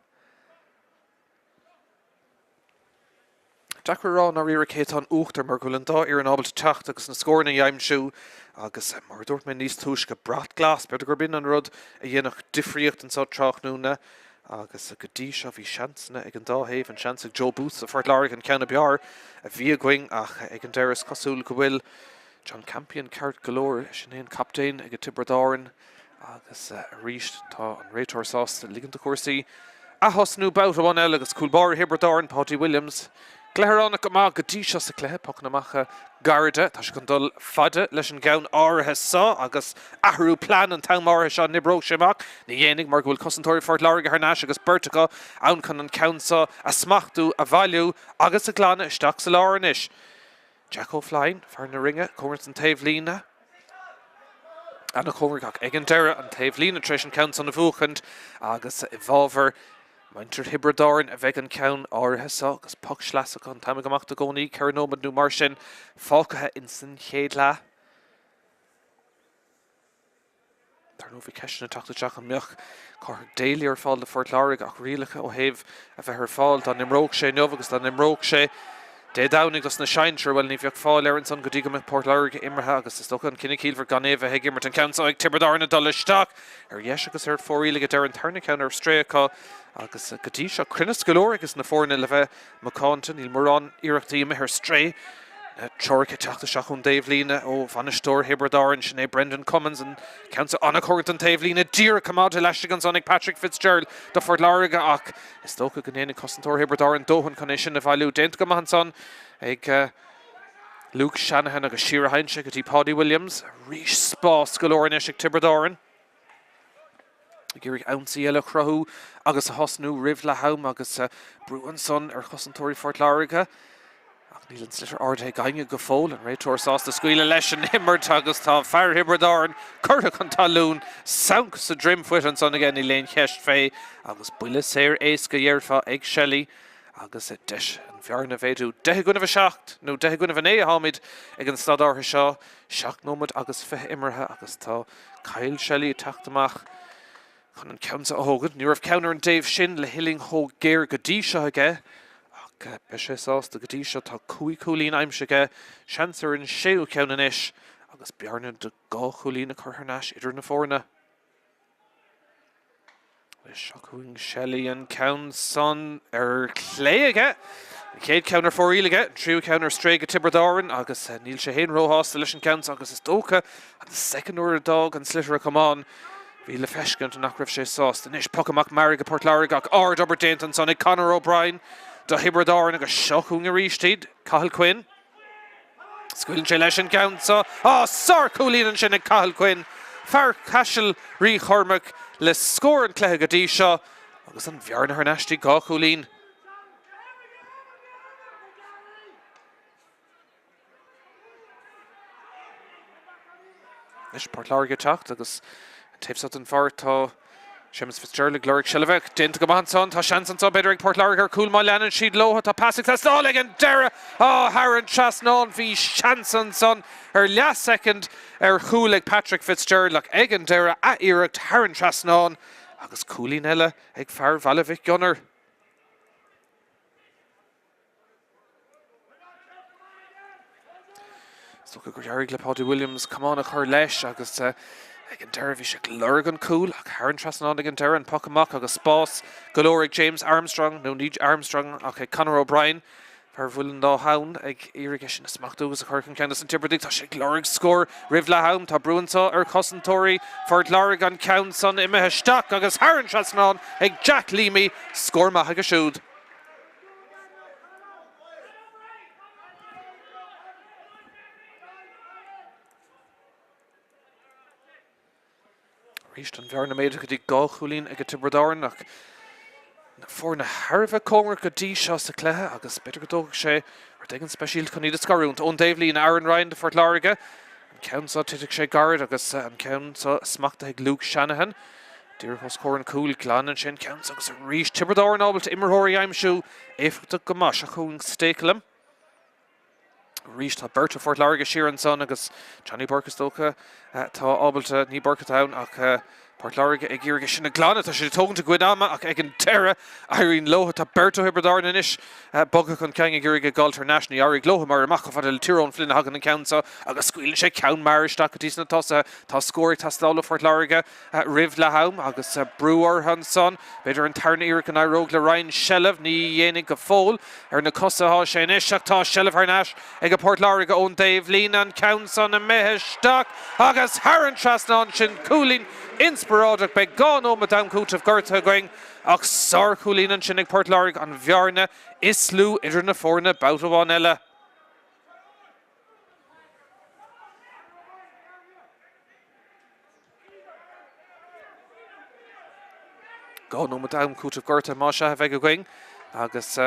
Speaker 1: Deacair a rá i ndáiríre cé atá in uachtar mar go bhfuil an dá fhoireann ábalta teacht agus na scóranna a aimsiú agus mar a dúirt mé níos túisce, brat glas, b'fhéidir gurb in an rud a dhéanfadh difríocht anseo tráthnóna agus go dtí seo bhí seansanna ag an dá thaobh, an seans ag Joe Booth do Phort Láirge an ceann ab fhearr a bhí againn ach ag an deireadh is cosúil go bhfuil John Campion ceart go leor, sin é an captaen ag Tiobraid Árann. Agus arís tá an réiteoir sásta ligint do chúrsaí ath-thosnú babhta amháin eile agus cúl báire Thiobraid Árann, Páidí Williams, cluichearánach go maith go dtí seo sa chluiche, pocanna amach gairide. Tá sé chun dul fada leis an gceann áirithe seo agus athrú plean an t-am áirithe seo an oibreoidh sé amach? Ní dhéanfaidh mar go bhfuil cosantóirí Phort Láirge thar n-ais agus beirt acu ann chun an ceann seo a smachtú, a bhailiú agus a ghlanadh isteach sa lár anois. Jack O'Flynn, fear na Rinne, cóngarach don taobhlíne. Ana-chóngarach ach ag an deireadh, an taobhlíne tar éis an ceann san a bhuachaint agus i bhfabhar muintir Thiobraid Árann a bheidh an ceann áirithe seo agus poc sleasach an t-am ag imeacht i gcónaí, 4 nóiméad nó mar sin fágtha insan chéad leath. Dar ndóigh bhí ceisteanna ag teacht isteach an mbeadh Cárthach Daly ar fáil do Phort Láirge ach rialacha ó thaobh a bheith ar fáil dá n-imreodh sé inniu agus dá n-imreodh sé Dé Domhnaigh dos na sinsir, bhuel ní bheadh fáil air ansan go dtí go mbeadh Port Láirge imeartha agus is dócha an cinneadh ciallmhar gan é a bheith ag imirt. An ceann seo ag Tiobraid Árann ag dul isteach ar dheis agus ar fóraoil ag an deireadh an tarna ceann ar strae acu agus go dtí seo cruinneas go leor ages na foirne le bheith macánta. Níl mórán iarrachtaí imithe ar strae. Na treoracha ag teacht isteach ón dtaobhlíne ó bhainisteoir Thiobraid Árann, sin é Brendan Cummins, an ceann seo an-chóngarach don taobhlíne, díreach coimeádta laistigh ansan ag Patrick Fitzgerald do Phort Láirge ach is dócha go ndéanfaidh cosantóir Thiobraid Árann dóthain chun é sin a bhailiú. Déanta go maith ansan ag Luke Shanahan agus siar a théann sé go dtí Paudie Williams. Arís spás go leor anois ag Tiobraid Árann. Ag iarraidh ionsaí eile a chruthú agus a thosnú roimh leath am agus brú ansan ar chosantóirí Phort Láirge. Ach níl an sliotar ardaithe ag éinne go fóill. An réiteoir sásta scaoileadh leis an imirt agus tá fear Thiobraid Árann curtha chun talún. Sonc sa droim faighte ansan aige, níl aon cheist fé. Agus buille saor éasca dhéarfá ag Shelley agus deis an bhearna a mhéadú. 10 i gcoinnibh 7, nó 10 i gcoinnibh 9 atáimid ag an staid áirithe seo. 7 nóiméad agus 20 imeartha agus tá Kyle Shelley ag teacht amach chun an ceann seo a thógaint. Ní raibh ceann ar an dtaobh sin le huillinn chomh géar go dtí seo aige ach beidh sé sásta go dtí seo. Tá 5 chúilín aimsithe aige, seans ar an séú ceann anois agus bearna de dhá chúilín a chur thar n-ais idir na foirne. Seo chugainn Shelley an ceann san ar chlé aige. An chéad cheann ar fóraoil aige, an tríú ceann ar strae go Tiobraid Árann agus níl sé féin róshásta leis an gceann seo agus is dócha an soicind nuair a d'fhág an sliotar a chamán bhí le feiscint nach raibh sé sásta. Anois poc amach mear ag Port Láirge ach ard-obair déanta ansan ag Conor O'Brien do Thiobraid Árann agus seo chugainn arís iad, Cathal Quinn. Scaoileann sé leis an gceann seo. Á, sár-chúilín ansin ag Cathal Quinn, fear Chaiseal Rí Chormaic, le scór an chluiche go dtí seo agus an bhearna thar n-ais dtí 2 chúilín. Anois Port Láirge ag teacht agus an taobh seo den pháirc tá Séamus Fitzgerald ag lorg seilbhe. Déanta go maith ansan. Tá seans anseo b'fhéidir ag Port Láirge ar chúl má leanann siad leo. Tá pas ag teastáil ag an deireadh. Á, thar an trasnán. Bhí seans ansan ar leathshoicind ar chúl ag Patrick Fitzgerald ach ag an deireadh ath-iarracht thar an trasnán agus cúilín eile ag fear Bhaile Mhic Gonair. Is dócha gur éirigh le Paudie Williams camán a chur leis agus ag an deireadh bhí sé ag lorg an cúl ach thar an trasnán ag an deireadh, an poc amach agus spás go leor ag James Armstrong, nó ní Armstrong ach ag Conor O'Brien, fear Mhuileann Dá Thonn, ag iarraidh é sin a smachtú agus a chur chun ceann dos na Tiobradaigh. Tá sé ag lorg scór roimh leath am. Tá brú anseo ar chosantóirí Phort Láirge, an ceann san imithe isteach agus thar an trasnán ag Jack Leamy. Scór maith aige siúd. Arís an bhearna méadaithe go dtí 2 chúilín ag Tiobraid Árann ach na foirne thar a bheith cóngarach go dtí seo sa chluiche agus b'fhéidir go dtógfaidh sé rud éigin speisialta chun iad a scarúint. Ón dtaobhlíne, Aaron Ryan do Phort Láirge. An ceann seo titfidh sé gairid agus an ceann seo smachtaithe ag Luke Shanahan. Díreach os comhair an chúil glan ansin, ceann agus arís Tiobraid Árann ábalta imreoirí a aimsiú. Éifeachtach go maith. Seo chugainn Stakelum. Arís tá beirt ó Phort Láirge siar ansan agus Johnny Burke is dócha atá ábalta, ní Burke atá ann ach Port Láirge ag iarraidh é sin a ghlanadh. Tá siad ag tógaint a gcuid ama ach ag an deireadh éiríonn leo. Tá beirt ó Thiobraid Árann anois bogtha chun cinn ag iarraidh a ghabháil thar n-ais. Ní éireoidh leo mar amach chomh fada le Tyrone Flynn a thagann an ceann seo agus scaoileann sé ceann mear isteach go dtí sna tosaithe. Tá scór ag teastáil ó Phort Láirge roimh leath am agus brú orthu ansan. B'fhéidir an tarna iarracht go n-éireodh le Ryan seilbh, ní dhéanfaidh go fóill. Ar na cosa atá sé anois ach tá seilbh thar n-ais ag Port Láirge ón dtaobhlíne. An ceann san imithe isteach agus thar an trasnán sin. Cúilín inspioráideach. Beidh 2 nóiméad d'am cúitimh gortaithe againn ach sárchúilín ansin ag Port Láirge, an bhearna is lú idir na foirne babhta amháin eile. 2 nóiméad d'am cúitimh gortaithe más ea a bheidh againn agus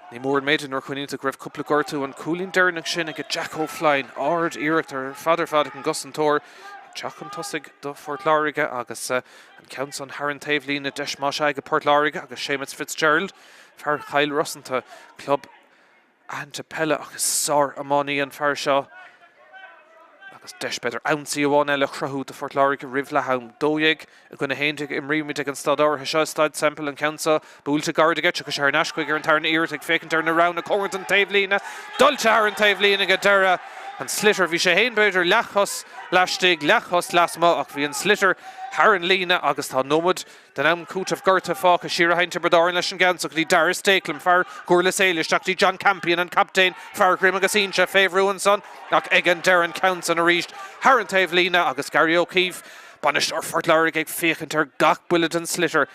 Speaker 1: ní mór an méid nuair a chuimhníonn tú go raibh cúpla gortú an cúilín deireanach sin ag Jack O'Flynn. Ard iarracht ar fad ar fad ag an gcosantóir ag teacht chun tosaigh do Phort Láirge agus an ceann san thar an taobhlíne deis más ea ag Port Láirge agus Séamus Fitzgerald, fear Chill Rosanta, club aitheanta peile ach is sár-iománaí an fear seo agus deis b'fhéidir ionsaí amháin eile a chruthú do Phort Láirge roimh leath am. 12 i gcoinne 11 imrímid ag an staid áirithe seo i Staid Semple, an ceann seo buailte gairid aige, tiocfaidh sé thar n-ais chuige ar an tarna iarracht ag féachaint ar na roghanna cóngarach don taobhlíne, dulta thar an taobhlíne ag deireadh an sliotar. Bhí sé féin b'fhéidir leathchos laistigh, leathchos lasmuigh ach bhí an sliotar thar an líne agus tá nóiméad Den am cúitimh gortaithe fágtha siar a théann Tiobraid Árann leis an gceann so go dtí Darragh Stakelum, fear Dhurlas Éile, isteach go dtí John Campion, an captaen, fear Dhroim agus Inse, fé bhrú ansan ach ag an deireadh an ceann san arís thar an taobh líne agus Gary O'Keeffe, bainisteoir Phort Láirge ag féachaint ar gach buille den sliotar.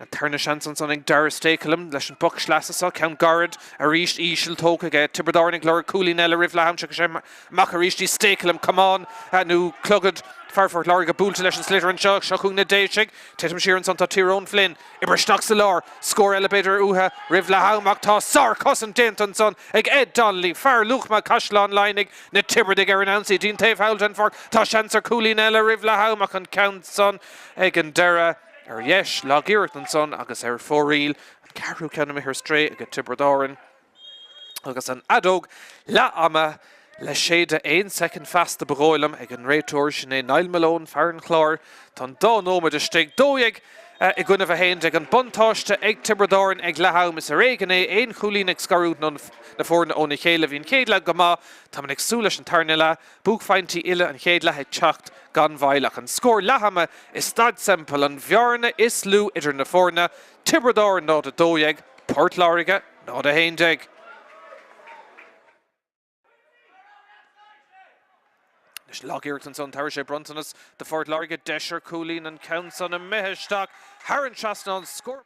Speaker 1: An tarna seans ansan ag Darragh Stakelum leis an bpoc sleasa seo, ceann gairid arís íseal tógtha aige Tiobraid Árann ag lorg cúilín eile roimh leath am, tiocfaidh sé amach arís dtí Stakelum, camán nó clogad Fear Phort Láirge buailte leis an sliotar anseo. Seo chugainn na Déisigh. Titim siar ansan tá Tyrone Flynn. Oibrithe isteach sa lár. Scór eile b'fhéidir uathu roimh leath am ach tá sár-chosaint déanta ansan ag Ed Donnelly. Fear Luachma Caisleán Laighnigh. Na Tiobradaigh ar an ionsaí dtí'n taobh thall den pháirc. Tá seans ar chúilín eile roimh leath am ach an ceann san ag an deireadh ar dheis. Lag-iarracht ansan agus ar fóraoil. An ceathrú ceann imithe ar strae ag Tiobraid Árann. Agus an fheadóg leath ama le séideadh aon soicind feasta ba dhóigh liom ag an réiteoir, sin é Niall Malone, fear an Chláir. Tá an dá nóiméad istigh, 12 i gcoinnibh 11, an buntáiste ag Tiobraid Árann ag leath am. Is ar éigean é aon chúilín ag scarúint na foirne óna chéile. Bhí an chéad leath go maith, táimid ag súil leis an tarna leath. Buaicphointí uile an chéad leath ag teacht gan mhoill ach an scór leath ama i Staid Semple, an bhearna is lú idir na foirne, Tiobraid Árann 0-12, Port Láirge 0-11. Anois lag-iarracht ansan, tabharfaidh sé bronntanas do Phort Láirge, deis ar chúilín, an ceann san imithe isteach thar an trasnán, scór.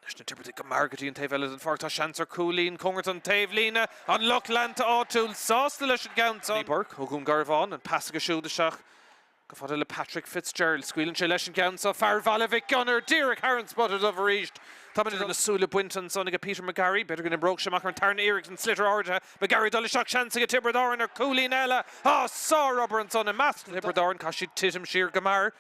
Speaker 1: Anois na Tiobradaigh go mear go dtí an taobh eile den pháirc, tá seans ar chúilín, cóngarach don taobhlíne, an lucht leanta áitiúil sásta leis an gceann san. Burke ó Dhún Garbhán, an pas aige siúd isteach Chomh fada le Patrick Fitzgerald, scaoileann sé leis an gceann seo, fear Bhaile Mhic Gonair díreach thar an spota dubh arís. Tá na súile bainte ansan ag Peter McGarry, b'fhéidir go n-oibreodh sé amach ar an tarna iarracht, an sliotar ardaithe, McGarry dul isteach, seans ag Tiobraid Árann ar chúilín eile. Á, sárobair ansan i measc Thiobraid Árann, caithfidh siad titim siar go mear.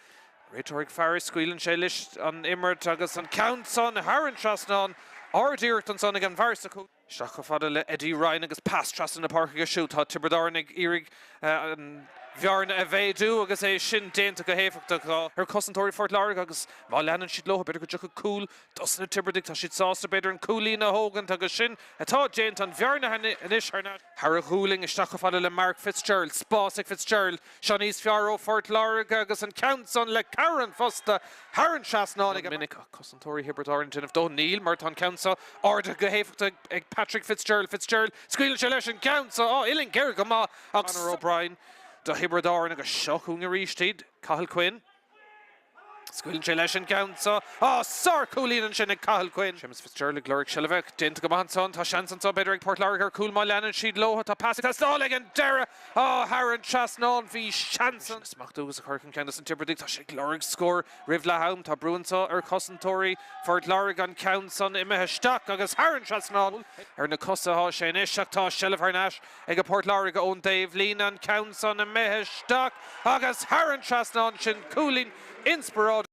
Speaker 1: Réiteoir ag faire, scaoileann sé leis an imirt agus an ceann san thar an trasnán. Ard-iarracht ansan ag an bhfear sa chúl. Isteach chomh fada le Eddie Ryan agus pas trasna na páirce aige siúd. Tá Tiobraid Árann ag iarraidh an bhearna a mhéadú agus é sin déanta go héifeachtach ar chosantóirí Phort Láirge agus má leanann siad leo b'fhéidir go dtiocfaidh cúl dos na Tiobradaigh. Tá siad sásta b'fhéidir an cúilín a thógaint agus sin atá déanta. An bhearna anois thar a ghualainn isteach chomh fada le Mark Fitzgerald. Spás ag Fitzgerald. Seo níos fearr ó Phort Láirge agus an ceann san le cabhair an phosta thar an trasnán ag minic ach cosantóirí Thiobraid Árann ag déanamh dóthain. Níl, mar tá an ceann seo ardaithe go héifeachtach ag Patrick Fitzgerald. Fitzgerald, scaoileann sé leis an gceann seo. Á, uillinn géar go maith ach Conor O'Brien do Thiobraid Árann agus seo chugainn arís iad. Cathal Quinn. Scaoileann sé leis an gceann seo. Á, sár-chúilín ansin ag Cathal Quinn! Séamus Fitzgerald ag lorg seilbhe. Déanta go maith ansan. Tá seans anso b'fhéidir ag Port Láirge ar chúl má leanann siad leo. Tá pas ag teastáil ag an deireadh. Á, thar an trasnán. Bhí seans an. Smachtú agus a chur chun ceann dos na Tiobradaigh. Tá sé ag lorg scór roimh leath am. Tá brú anso ar chosantóirí Phort Láirge. An ceann san imithe isteach agus thar an trasnán. Ar na cosa atá sé anois ach tá seilbh thar n-ais ag Port Láirge ón dtaobh líne. An ceann san imithe isteach agus thar an trasnán. Sin cúilín inspioráideach.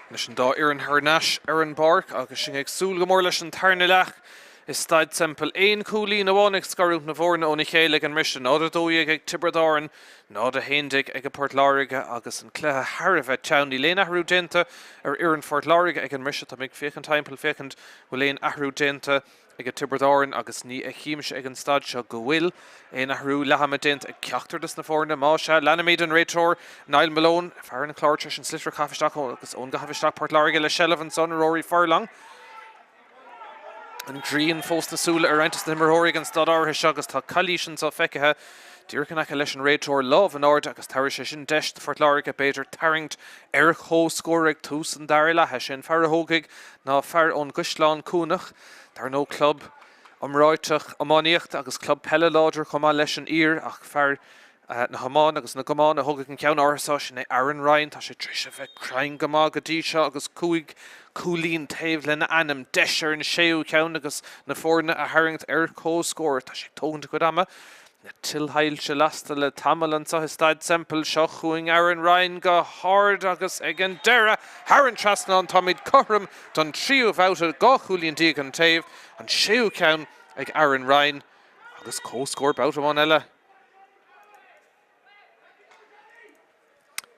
Speaker 1: Anois an dá fhoireann thar n-ais ar an bpáirc agus sinn ag súil go mór leis an tarna leath i Staid Semple. Aon chúilín amháin ag scarúint na bhfoirne óna chéile ag an mbriseadh, 0-12 ag Tiobraid Árann, 0-11 ag Port Láirge agus an cluiche thar a bheith teann. Níl aon athrú déanta ar fhoireann Phort Láirge ag an mbriseadh. Tá mé ag féachaint timpeall féachaint bhfuil aon athrú déanta ag Tiobraid Árann agus ní fheicimse ag an staid seo go bhfuil aon athrú leath-ama déanta ag ceachtar des na foirne. Má sea, leanfaimid an réiteoir Niall Malone, fear an Chláir, tar éis an sliotar a chaitheamh isteach agus ón gcaitheamh isteach Port Láirge le seilbh ansan, Rory Furlong. An ghrian fós sna súile ar roinnt des na himreoirí ag an staid áirithe seo agus tá calaois anso feicthe díreach in aice leis an réiteoir, lámh in airde agus tabharfaidh sé sin deis do Phort Láirge b'fhéidir tarraingt ar chomhscór ag tús an dara leatha. Sé an fear a thógfaidh ná fear ón gCaisleán Cuanach, dar ndóigh club iomráiteach iománaíochta agus club peile láidir chomh maith leis an Uidhir ach fear na hiomána agus na gcamán a thógfaidh an ceann áirithe seo, sin é Aaron Ryan. Tá sé tar éis a bheith cruinn go maith go dtí seo agus 5 cúilín taobh lena ainm. Deis ar an séú ceann agus na foirne a tharraingt ar comhscór. Tá sé ag tógaint a chuid ama. Na tuilshoilse lasta le tamall anseo i Staid Semple. Seo chugainn Aaron Ryan go hard agus ag an deireadh thar an trasnán. Táimid cothrom don tríú bhabhta, 12 chúilín an taobh, an séú ceann ag Aaron Ryan agus comhscór babhta amháin eile.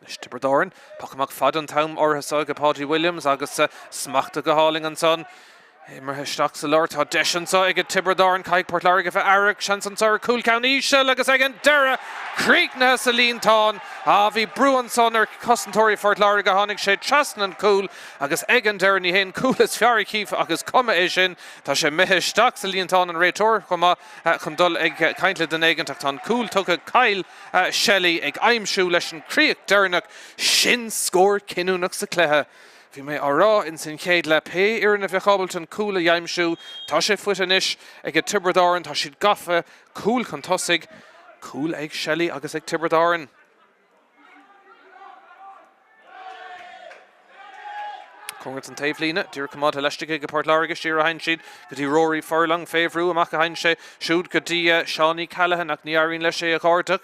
Speaker 1: Anois Tiobraid Árann, poc amach fada an t-am áirithe seo ag Páidí Williams agus smachta go hálainn ansan. Imeartha isteach sa lár, tá deis anseo ag Tiobraid Árann, caithfidh Port Láirge a bheith aireach, seans anseo ar chúl ceann íseal agus ag an deireadh críochnaithe sa líontán. Ah, bhí brú ansan ar chosantóirí Phort Láirge, tháinig sé trasna an cúl agus ag an deireadh ní hé an cúl is fearr a chífeá ach is cuma é sin, tá sé imithe isteach sa líontán an réiteoir chomh maith chun dul ag caint le duine éigin ach tá an cúl tugtha Kyle Shelley ag aimsiú leis an críoch deireanach, sin scór cinniúnach sa chluiche. Bhí mé á rá ins an chéad leath, pé fhoireann a bheadh ábalta an cúl a aimsiú, tá sé faighte anois ag Tiobraid Árann, tá siad gafa, cúl chun tosaigh, cúl ag Shelley agus ag Tiobraid Árann. Cóngarach don taobhlíne, díreach coimeádta laistigh ag Port Láirge, siar a théann siad go dtí Rory Furlong, fé bhrú, amach a théann sé siúd go dtí Seánie Callaghan ach ní éiríonn leis é a dh'ardú.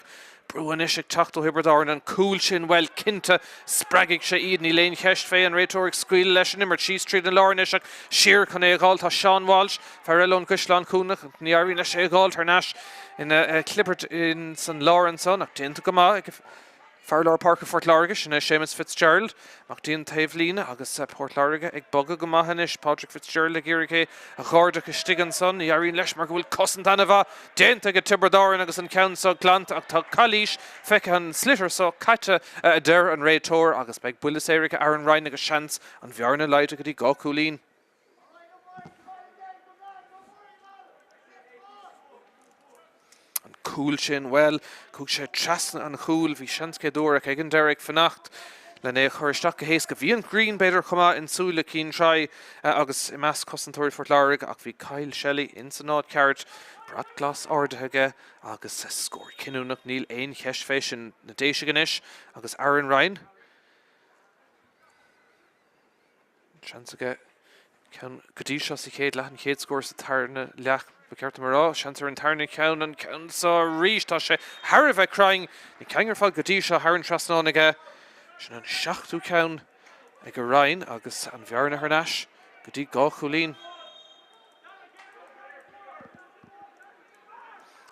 Speaker 1: Brú anois ag teacht ó Thiobraid Árann, an cúl sin, bhuel, cinnte, spreagfaidh sé iad, níl aon cheist fé, an réiteoir ag scaoileadh leis an imirt síos tríd an lár anois ach siar chun é a dh'fháil tá Seán Walsh, fear eile ón gCaisleán Cuanach, ach ní éiríonn leis é a dh'fháil thar n-ais ina chlibirt ins an lár ansan ach déanta go maith ag Fear lár páirce Phort Láirge, sin é Séamus Fitzgerald, amach dtí an taobhlíne agus Port Láirge ag bogadh go maith anois. Pádraig Fitzgerald ag iarraidh é a dh'ardú istigh ansan. Ní éiríonn leis mar go bhfuil cosaint ana-mhaith déanta ag Tiobraid Árann agus an ceann seo glanta ach tá calaois feicthe an sliotar seo caite a deir an réiteoir agus beidh buille saor ag Aaron Ryan agus seans an bhearna a laghdú go dtí 2 chúilín. An cúl sin, bhuel, chuaigh sé trasna an chúil, bhí seans céad uair ach ag an deireadh ag fanacht len é a chur isteach go héasca. Bhí an ghrian, b'fhéidir, chomh maith in súile Cian Try agus i measc cosantóirí Phort Láirge ach bhí Kyle Shelley ins an áit ceart, brat glas ardaithe aige agus scór cinniúnach, níl aon cheist fé sin. Na Déisigh anois agus Aaron Ryan. Seans aige ceann go dtí seo sa chéad leath, an chéad scór sa tarna leath, ba cheart dom a rá. Seans ar an tarna ceann, an ceann seo arís. Tá sé thar a bheith cruinn. Na cinn ar fad go dtí seo thar an trasnán aige. Sin an seachtú ceann ag Ryan agus an bhearna thar n-ais go dtí 2 chúilín.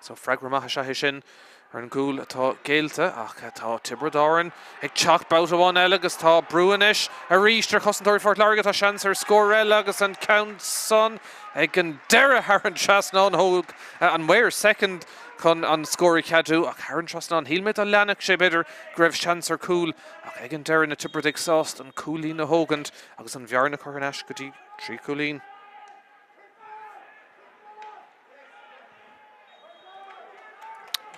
Speaker 1: So freagra maith is ea é sin ar an gcúl atá géillte ach tá Tiobraid Árann ag teacht babhta amháin eile agus tá brú anois arís ar chosantóirí Phort Láirge. Tá seans ar scór eile agus an ceann san ag an deireadh thar an trasnán. Thóg an maor soicind chun an scór a cheadú ach thar an trasnán shíl mé dá leanfadh sé b'fhéidir go raibh seans ar chúl ach ag an deireadh na Tiobradaigh sásta an cúilín a thógaint agus an bhearna curtha thar n-ais go dtí 3 chúilín.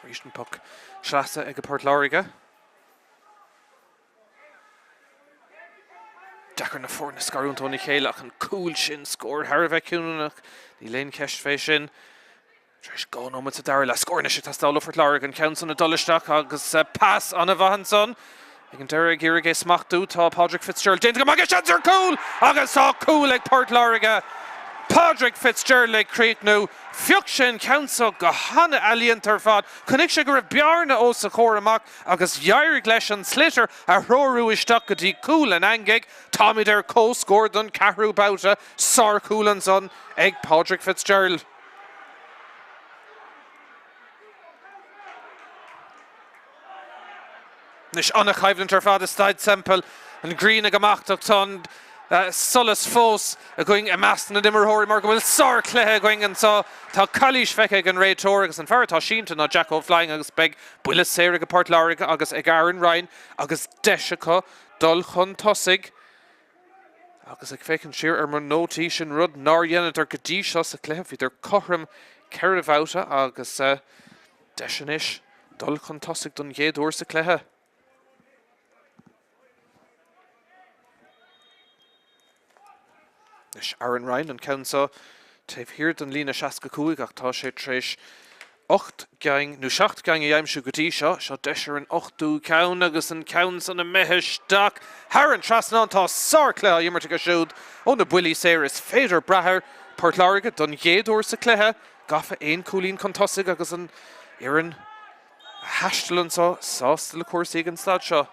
Speaker 1: Arís an poc sleasa ag Port Láirge. Deacair na foirne a scarúint óna chéile ach an cúl sin, scór thar a bheith cinniúnach, níl aon cheist fé sin. Tar éis 2 nóiméad sa dara leath, scór anois ag teastáil ó Phort Láirge, an ceann san ag dul isteach agus pas an-mhaith ansan. Ag an deireadh ag iarraidh é smachtú tá Pádraig Fitzgerald déanta go maith aige, seans ar chúl agus tá cúl ag Port Láirge. Pádraig Fitzgerald ag críochnú. Phioc sé an ceann so go han-ealaíonta ar fad. Chonaic sé go raibh bearna os a chomhair amach agus d'éirigh leis an sliotar a threorú isteach go dtí cúl an eangaigh. Táimid ar comhscór don ceathrú babhta. Sárchúl ansan ag Pádraig Fitzgerald. Anois an-choimhlint ar fad i Staid Semple. An ghrian ag imeacht ach tá an solas fós againn i measc na n-imreoirí mar go bhfuil sárchluiche againn anseo. Tá calaois feicthe ag an réiteoir agus an fear atá sínte ná Jack O'Flynn agus beidh buille saor ag Port Láirge agus ag Aaron Ryan agus deis acu dul chun tosaigh. Agus ag féachaint siar ar mo nótaí, sin rud nár dheineadar go dtí seo sa chluiche. Bhíodar cothrom cheithre bhabhta agus deis anois dul chun tosaigh don gcéad uair sa chluiche. Anois Aaron Ryan an ceann seo taobh thiar den líne 65 ach tá sé tar éis 8 gceann, nó 7 gceann a aimsiú go dtí seo. Seo deis ar an ochtú ceann agus an ceann san imithe isteach thar an trasnán. Tá sárchluiche á imirt aige siúd ó na buillí saora. Is féidir brath ar Port Láirge don gcéad uair sa chluiche. Gafa aon chúilín chun tosaigh agus an fhoireann a thaisteal anseo sásta le cúrsaí ag an staid seo.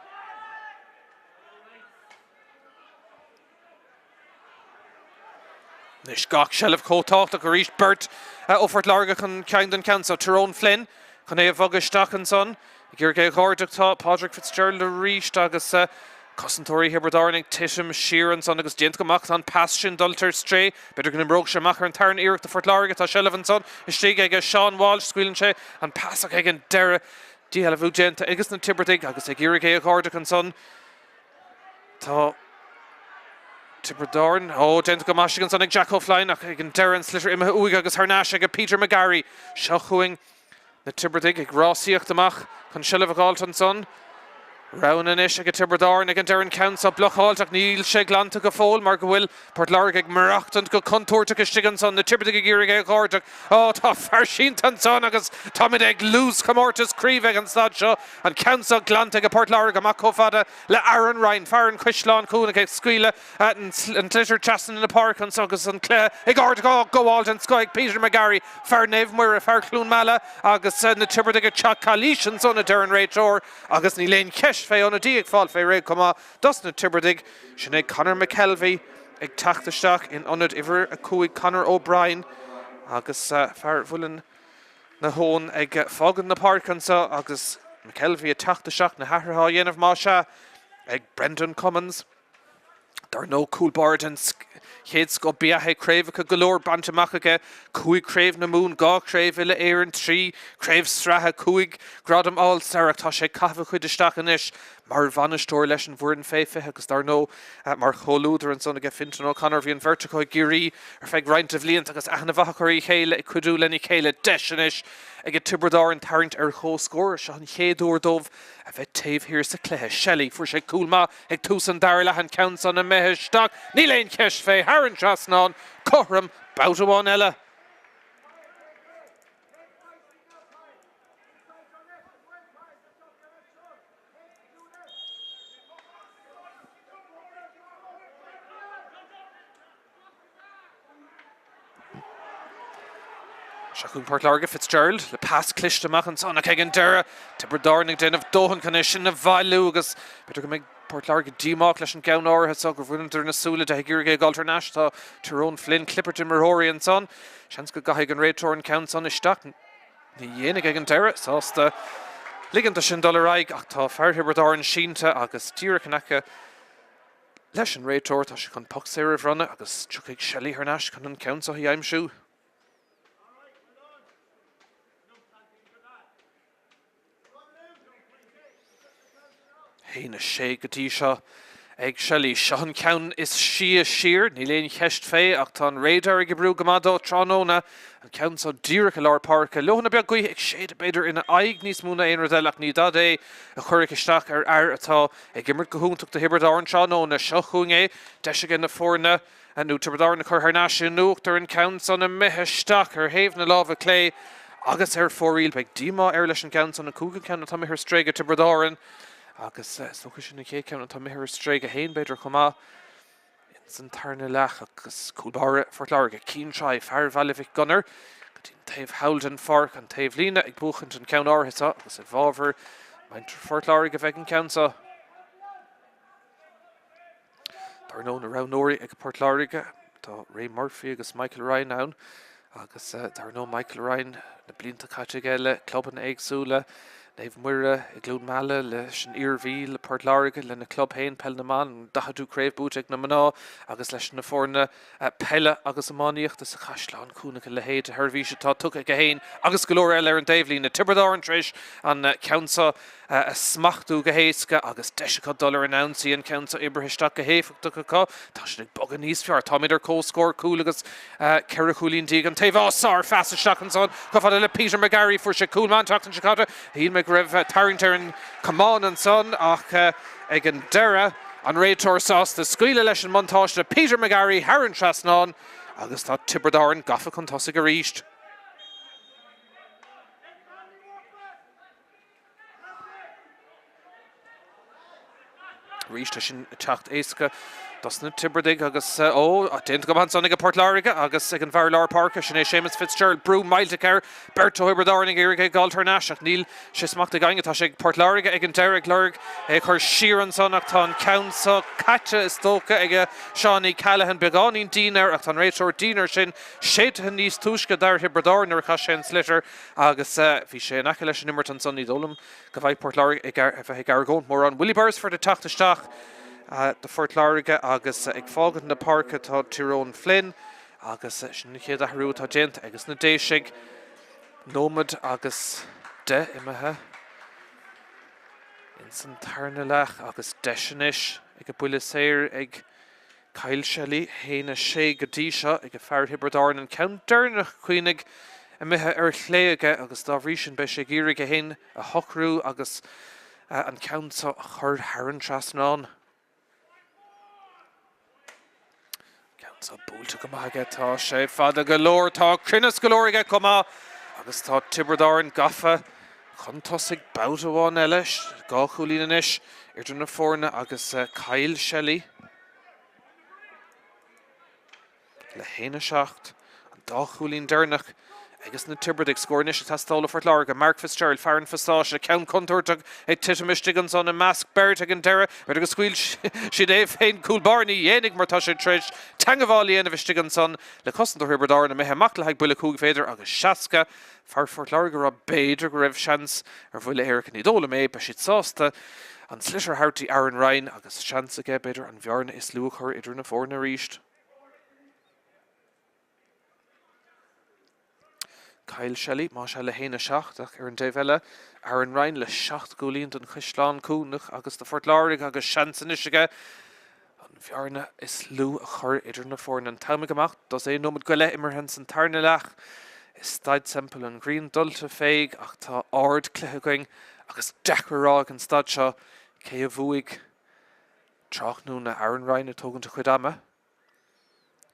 Speaker 1: Anois gach seilbh chomh tábhachtach arís. Beirt ó Phort Láirge chun cinn don cheann seo. Tyrone Flynn chun é a bhogadh isteach ansan. Ag iarraidh é a dh'ardú tá Pádraig Fitzgerald arís agus cosantóirí Thiobraid Árann ag titim siar ansan agus déanta go maith. Tá an pas sin dulta ar strae. B'fhéidir go n-imreodh sé amach ar an tarna iarracht do Phort Láirge. Tá seilbh ansan istigh ag Seán Walsh. Scaoileann sé an pas ach ag an deireadh díshealbhú déanta ages na Tiobradaigh agus ag iarraidh é a dh'ardú ansan. Tá Tiobraid Árann, ó, déanta go maith ansan ag Jack O'Flynn ach ag an deireadh an sliotar imithe uaidh agus thar n-ais ag Peter McGarry. Seo chugainn na Tiobradaigh ag rásaíocht amach chun seilbh a dh'fháilt ansan. Roghanna anois ag Tiobraid Árann ag an deireadh an ceann seo blocáilte ach níl sé glanta go fóill mar go bhfuil Port Láirge ag maireachtaint go contúirteach istigh ansan. Na Tiobradaigh ag iarraidh é a dh'ardú. Ó, tá fear sínte ansan agus táimid ag luas chomórtas craoibhe ag an staid seo. An ceann seo glanta ag Port Láirge amach chomh fada le Aaron Ryan, fear an Chaisleáin Chuannaigh ag scaoileadh an tsliotair trasna na páirce anso agus an cluiche ag ardú á ghabháil den scoth ag Peter McGarry, fear Naomh Muire, fear Chluain Meala agus na Tiobradaigh ag teacht calaois ansan a deir an réiteoir agus níl aon cheist fé ionadaí ag fáil fé réir chomh maith dos na Tiobradaigh. Sin é Conor McKelvey ag teacht isteach in ionad uimhir 5 Conor O'Brien agus fear Mhuileann na hAbhann ag fágaint na páirce anseo agus McKelvey ag teacht isteach, na hathruithe á dhéanamh más ea ag Brendan Cummins. Dar ndóigh, cúl báire den chéad scoth ba ea é, craobhacha go leor bainte amach aige, 5 chraobh na Mumhan, 2 chraobh uile-Éireann, 3 chraobh sraithe, 5 ghradam All Star ach tá sé ag caitheamh a chuid isteach anois mar bhainisteoir leis an bhfoireann fé 20 agus dar ndóigh mar chomhluadar ansan aige Fintan O'Connor. Bhí an bheirt acu i gCiarraí ar feadh roinnt de bhlianta agus aithne mhaith acu ar a chéile ag cuidiú lena chéile. Deis anois ag Tiobraid Árann tarraingt ar chomhscór. Seo an chéad uair dóibh a bheith taobh thiar sa chluiche. Shelley, fuair sé cúl maith ag tús an dara leath, an ceann san imithe isteach. Níl aon cheist fé, thar an trasnán, cothrom, babhta amháin eile. Seo chugainn Port Láirge, Fitzgerald le pas cliste amach ansan ach ag an deireadh, Tiobraid Árann ag déanamh dóthain chun é sin a bhailiú agus b'fhéidir go mbeidh Port Láirge díomách leis an gceann áirithe seo gur bhaineadar na súile de ag iarraidh é a ghabháilt thar n-ais. Tá Tyrone Flynn, clibirt imreoirí ansan. Seans go gcaithfidh an réiteoir an ceann san isteach. Ní dhéanfaidh ag an deireadh, sásta ligean dó sin dul ar aghaidh ach tá fear Thiobraid Árann sínte agus díreach in aice leis an réiteoir. Tá sé chun poc saor a bhronnadh agus tiocfaidh Shelley thar n-ais chun an ceann seo a aimsiú. 1-6 go dtí seo ag Shelley. Seo an ceann is sia siar, níl aon cheist fé ach tá an radar ag oibriú go maith dó tráthnóna. An ceann seo díreach i lár páirce. Leoithne beag gaoithe ag séideadh b'fhéidir ina aghaidh níos mó ná aon rud eile ach ní dada é a chuirfeadh isteach ar fhear atá ag imirt go hiontach do Thiobraid Árann tráthnóna. Seo chugainn é, deis aige na foirne nó Tiobraid Árann a chur thar n-ais in uachtar, an ceann san imithe isteach ar thaobh na láimhe clé agus ar fóraoil. Beidh díomá air leis an gceann san, an cúigiú ceann atá imithe ar strae ag Tiobraid Árann agus is dócha sin an chéad cheann atá imithe ar strae aige féin b'fhéidir chomh maith. Ins an tarna leath agus cúl báire Phort Láirge, Cian Troy, fear Bhaile Mhic Gonair, go dtí an taobh thall den pháirc, an taobh líne ag buachaint an ceann áirithe seo agus i bhfabhar muintir Phort Láirge a bheidh an ceann seo. Dar ndóigh na roghnóirí ag Port Láirge, tá Ray Murphy agus Michael Ryan ann agus dar ndóigh Michael Ryan na blianta caite aige le clubanna éagsúla, Naomh Muire i gCluain Meala leis an Iarmhí, le Port Láirge, lena club féin Peil na mBan, an 40ú craobh buaite ag na mná agus leis na foirne peile agus iománaíochta sa Chaisleán Cuanach a leithéid de sheirbhís atá tugtha aige féin agus go leor eile ar an dtaobhlíne. Tiobraid Árann tar éis an ceann seo a smachtú go héasca agus deis acu dul ar an ionsaí, an ceann seo oibrithe isteach go héifeachtach acu. Tá siad ag bogadh níos fearr. Táimid ar comhscór, cúl agus 14 chúilín an taobh. Á, sár-phas isteach ansan chomh fada le Peter McGarry. Fuair sé cúl maith an tseachtain seo caite. Shíl mé go raibh tarraingt ar an chamán ansan ach ag an deireadh, an réiteoir sásta scaoileadh leis an mbuntáiste. Peter McGarry thar an trasnán agus tá Tiobraid Árann gafa chun tosaigh arís. Arís tá sin ag teacht éasca dos na Tiobradaigh agus ó, déanta go maith ansan ag Port Láirge agus ag an bhfear lár páirce, sin é Séamus Fitzgerald, brú millteach air, beirt ó Thiobraid Árann ag iarraidh é a dh'fháilt thar n-ais ach níl sé smacht ag éinne, tá sé ag Port Láirge ag an deireadh ag lorg é a chur siar ansan ach tá an ceann seo caite is dócha ag Seánie Callahan, beagáinín dian air ach tá an réiteoir dian air sin, séidthe níos túisce d'fhear Thiobraid Árann nuair a chaith sé an sliotar. Agus bhí sé in aice leis an imirt ansan, ní dóigh liom go mbeidh Port Láirge ag a bheith ag argóint mórán. Willie Beresford ag teacht isteach do Phort Láirge agus ag fágaint na páirce tá Tyrone Flynn agus sin an chéad athrú atá déanta ages na Déisigh. Nóiméad agus 10 imithe ins an tarna leath agus deis anois ag an buille saor ag Kyle Shelly, 1, 6 go dtí seo ag fear Thiobraid Árann, an ceann deireanach cuimhnigh imithe ar chlé aige agus dá bhrí sin beidh sé ag iarraidh é féin a shocrú agus an ceann seo a chur thar an trasnán. Ceann seo buailte go maith aige, tá sé fada go leor, tá cruinneas go leor aige chomh maith agus tá Tiobraid Árann gafa chun tosaigh babhta amháin eile, 2 chúilín anois idir na foirne agus Kyle Shelly. Le 1, 7, an dá chúilín deireanach ages na Tiobradaigh. Scór anois ag teastáil ó Phort Láirge. Mark Fitzgerald, fear an phasáiste, ceann contúirteach ag titim istigh ansan i measc beirt ag an deireadh. B'fhéidir go scaoil siad é féin cúl báire, ní dhéanfaidh mar tá sé tar éis teangmháil a dhéanamh istigh ansan le cosantóir Thiobraid Árann imithe amach le haghaidh buille 5 mhéadar agus 60. Fear Phort Láirge ag rá b'fhéidir go raibh seans ar bhuille éirice. Ní dóigh liom é. Beidh siad sásta an sliotar a thabhairt dtí Aaron Ryan agus seans aige, b'fhéidir, an bhearna is lú a chur idir na foirne arís. Kyle Shelly, más ea, le 1, 7 ach ar an dtaobh eile, Aaron Ryan le 7 gcúilín don Chaisleán Cuanach agus do Phort Láirge agus seans anois aige An bhearna is lú a chur idir na foirne. An t-am ag imeacht, dosaen nóiméad go leith imeartha ins an tarna leath i Staid Semple. An ghrian dulta féig ach tá ard-chluiche againn agus deacair a rá ag an staid seo cé a bhuaigh tráthnóna. Aaron Ryan ag tógaint a chuid ama.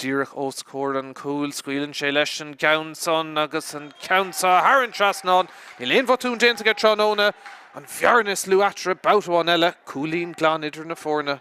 Speaker 1: Díreach os comhair an chúil, scaoileann sé leis an gceann san agus an ceann seo thar an trasnán. Níl aon bhotún déanta aige tráthnóna. An bhearna is lú eatarthu, babhta amháin eile, cúilín glan idir na foirne.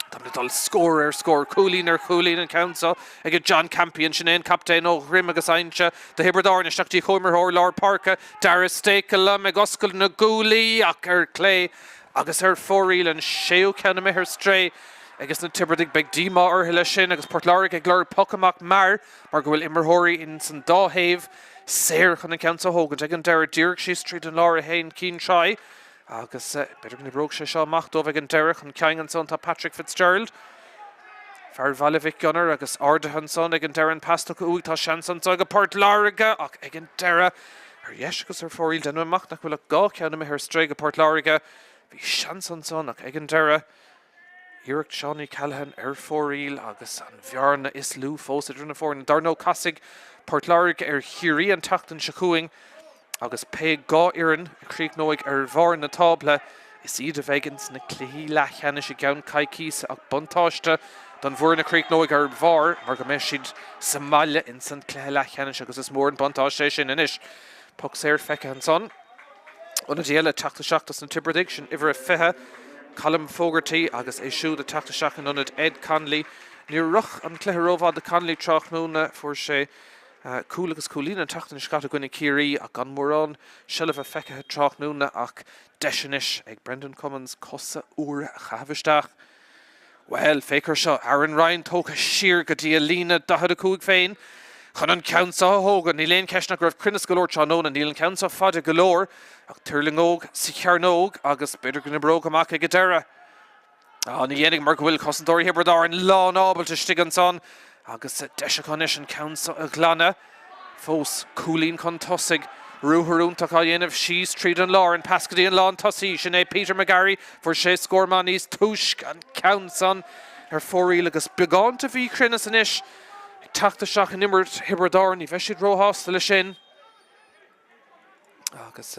Speaker 1: Táimid ag dul scór ar scór, cúilín ar chúilín an ceann seo ag John Campion, sin é an captaen ó Dhroim agus Inse do Thiobraid Árann isteach dtí chomhimreoir lár páirce, Darragh Stakelum ag oscailt na gcuaillí ach ar clé agus ar fóraoil an séú ceann imithe ar strae ages na Tiobradaigh. Beidh díomá orthu leis sin agus Port Láirge ag lorg poc amach mear mar go bhfuil imreoirí ins an dá thaobh saor chun an ceann seo a thógaint. Ag an deireadh, díreach síos tríd an lár a théann Cian Troy agus b'fhéidir go n-oibreoidh sé seo amach dóibh ag an deireadh. Chun cinn ansan tá Patrick Fitzgerald, fear Bhaile Mhic Gonair, agus ardaithe ansan ag an deireadh an pas tugtha uaidh. Tá seans anso ag Port Láirge ach ag an deireadh, ar dheis agus ar fóraoil, déanaim amach nach bhfuil ach 2 cheann imithe ar strae go Port Láirge. Bhí seans ansan ach ag an deireadh, Iarracht Seánie Callahan ar fóraoil agus an bhearna is lú fós idir na foirne. Dar ndóigh casfaidh Port Láirge ar Chiarraí an tseachtain seo chugainn agus pé 2 fhoireann a chríochnóidh ar bharr na tábla, is iad a bheidh ins na cluichí leathcheannais i gceann coicíse ach buntáiste don bhfoireann a chríochnóidh ar bharr mar go mbeidh siad sa mbaile ins an cluiche leathcheannais agus is mór an buntáiste é sin anois. Poc saor feicthe ansan. Ionadaí eile ag teacht isteach dos na Tiobradaigh, sin uimhir a 20, Colm Fogarty agus é siúd ag teacht isteach in ionad Ed Connolly. Níor rith an cluiche rómhaith do Connolly tráthnóna, fuair sé cúl agus cúilín an tseachtain seo caite i gcoinne Ciarraí ach gan mórán seilbhe feicthe tráthnóna ach deis anois ag Brendan Cummins cosa úra a chaitheamh isteach. Bhuel, féach air seo, Aaron Ryan tógtha siar go dtí a líne 45 féin chun an ceann seo a thógaint. Níl aon cheist nach raibh cruinneas go leor tráthnóna. Níl an ceann seo fada go leor ach tuirlingeoidh sa chearnóg agus b'fhéidir go n-oibreoidh amach ag an deireadh. Á, ní dhéanfaidh mar go bhfuil cosantóirí Thiobraid Árann lán ábalta istigh ansan agus deis acu anois an ceann seo a ghlanadh. Fós cúilín chun tosaigh. Ruathar iontach á dhéanamh síos tríd an lár. An pas go dtí an lán tosaí. Sin é Peter McGarry. Fuair sé scór maith níos túisce. An ceann san ar fóraoil agus beagán de mhíchruinneas anois ag teacht isteach in imirt Thiobraid Árann. Ní bheidh siad róshásta leis sin. Agus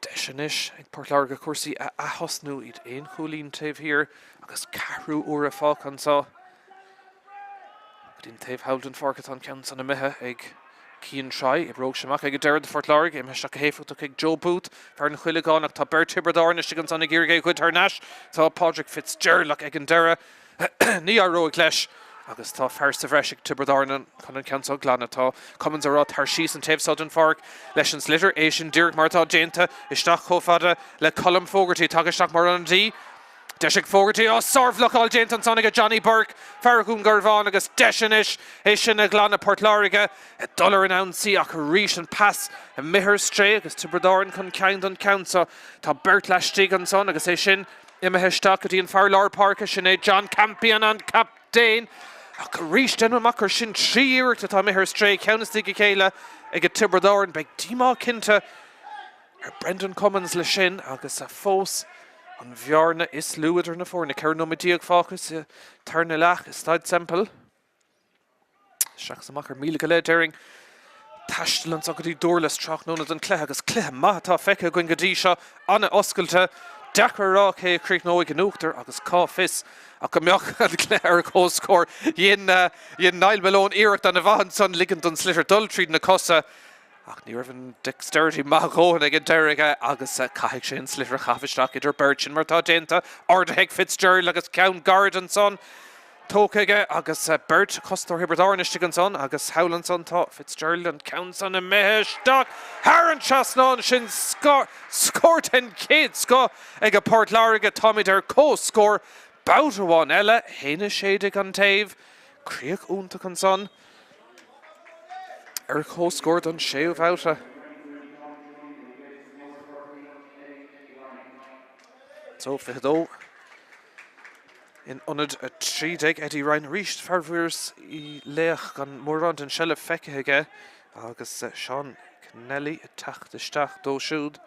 Speaker 1: deis anois ag Port Láirge cúrsaí a ath-thosnú, iad aon chúilín taobh thiar agus ceathrú uaire fágtha anseo. Go dtí an taobh thall den pháirc atá an ceann san imithe ag Cian Troy. Oibreoidh sé amach ag an deireadh do Phort Láirge. Imithe isteach go héifeachtach ag Joe Booth, fear an Chuileagáin, ach tá beirt Thiobraid Árann istigh ansan ag iarraidh é a ghoid thar n-ais. Tá Pádraig Fitzgerald ach ag an deireadh Ní éireoidh leis agus tá fear sa bhreis ag Tiobraid Árann chun an ceann seo a ghlanadh. Tá Cummins ag rá tar síos an taobh seo den pháirc leis an sliotar. É sin díreach mar atá déanta. Isteach chomh fada le Colm Fogarty. Tagtha isteach mar ionadaí. Deis ag Fogarty. Ó, sárbhlocáil déanta ansan aige Johnny Burke, fear Dhún Garbhán agus deis anois é sin a ghlanadh. Port Láirge ag dul ar an ionsaí ach arís an pas imithe ar strae agus Tiobraid Árann chun cinn don cheann seo. Tá beirt laistigh ansan agus é sin Imithe isteach go dtí an fear lár páirce, sin é John Campion, an captaen. Ach arís, déanaim amach gur sin 3 iarracht atá imithe ar strae, ceann i ndiaidh a chéile ag Tiobraid Árann. Beidh díomá cinnte ar Brendan Cummins leis sin agus fós an bhearna is lú idir na foirne. 14 nóiméad fágtha sa tarna leath i Staid Semple. Isteach is amach ar mhíle go leith, déarfainn. Taisteal anseo go dtí Dúrlas tráthnóna don chluiche agus cluiche maith atá feicthe againn go dtí seo. An-oscailte. Deacair a rá cé a chríochnóidh in uachtar agus cá bhfios ach go mbeadh an cluiche ar comhscór. Dhein Niall Malone iarracht an-mhaith ansan ligean don sliotar dul tríd na cosa Ach ní raibh an dexterity maith a dhóthain ag an deireadh aige agus caithfidh sé an sliotar a chaitheamh isteach idir beirt. Sin mar atá déanta. Ardaithe ag Fitzgerald agus ceann gairid ansan tógtha aige agus beirt chosantóir Thiobraid Árann istigh ansan agus thall ansan tá Fitzgerald an ceann san imithe isteach thar an trasnán. Sin scór den chéad scoth ag Port Láirge. Táimid ar comhscór babhta amháin eile. 1-16 an taobh. Críoch iontach ansan. Ar comhscór don séú babhta. So, 22 in ionad 13. Eddie Ryan arís, fear Mhuiris Uí Laoch gan mórán den seilbh feicthe aige agus Seán Kennelly ag teacht isteach dó siúd.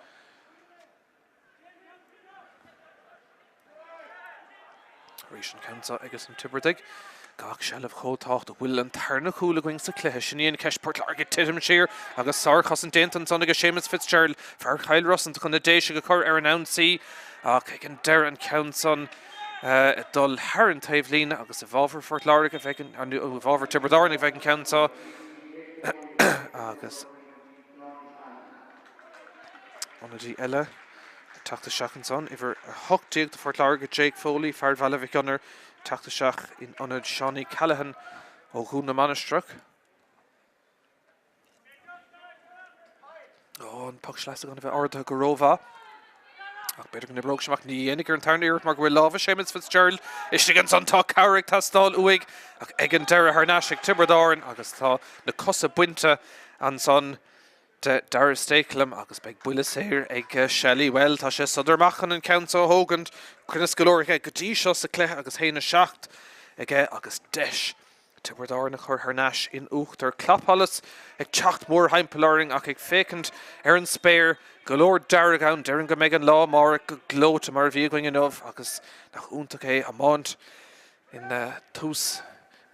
Speaker 1: Arís an ceann seo ages na Tiobradaigh. Gach seilbh chomh tábhachtach. Bhfuil an tarna cúl againn sa chluiche? Sin í an cheist. Port Láirge ag titim siar agus sárchosaint déanta ansan aige Séamus Fitzgerald, fear Chill Rosann chun na Déisigh a chur ar an ionsaí ach ag an deireadh an ceann san ag dul thar an taobhlíne agus i bhfabhar Phort Láirge a bheidh an, nó i bhfabhar Tiobraid Árann a bheidh an ceann seo agus Ionadaí eile ag teacht isteach ansan, uimhir 18 do Phort Láirge, Jake Foley, fear Bhaile Mhic Gonair, ag teacht isteach in ionad Seánie Callaghan ó Dhún na Mainistreach. Ó, an poc sleasa gan a bheith ardaithe go rómhaith. Ach b'fhéidir go n-oibreoidh sé amach. Ní dhéanfaidh ar an tarna iarracht mar go bhfuil lámha Séamus Fitzgerald istigh ansan. Tá cabhair ag teastáil uaidh ach ag an deireadh thar n-ais ag Tiobraid Árann agus tá na cosa bainte ansan de Darragh Stakelum agus beidh buille saor ag Shelley. Bhuel, tá sé sodar amach chun an ceann seo a thógaint. Cruinneas go leor aige go dtí seo sa chluiche agus 1-7 aige agus deis Tiobraid Árann a chur thar n-ais in uachtar. Clapsholas ag teacht mórthimpeall orainn ach ag féachaint ar an spéir, go leor dearg ann. Déarfainn go mbeidh an lá amárach go gleoite mar a bhí againn inniu agus nach iontach é iomáint in tús.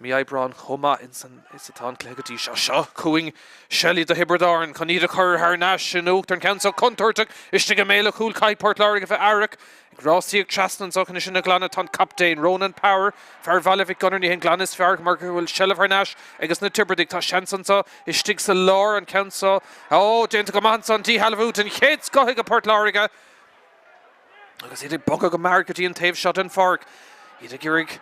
Speaker 1: mí Aibreáin chomh maith insan is atá an cluiche go dtí seo. Seo chugainn Shelly do Thiobraid Árann chun iad a chur thar n-ais in uachtar. An ceann seo contúirteach istigh i mbéal an chúil. Caithfidh Port Láirge a bheith aireach. Ag rásaíocht trasna anseo chun é sin a ghlanadh tá an captaen Ronan Power, fear Bhaile Mhic Gonair. Ní hé an glanadh is fearr mar go bhfuil seilbh thar n-ais ages na Tiobradaigh. Tá seans anseo istigh sa lár an ceann seo. Ó, déanta go maith anso an díshealbhú den chéad scoth ag Port Láirge. Agus iad ag bogadh go mear go dtí an taobh seo den pháirc, iad ag iarraidh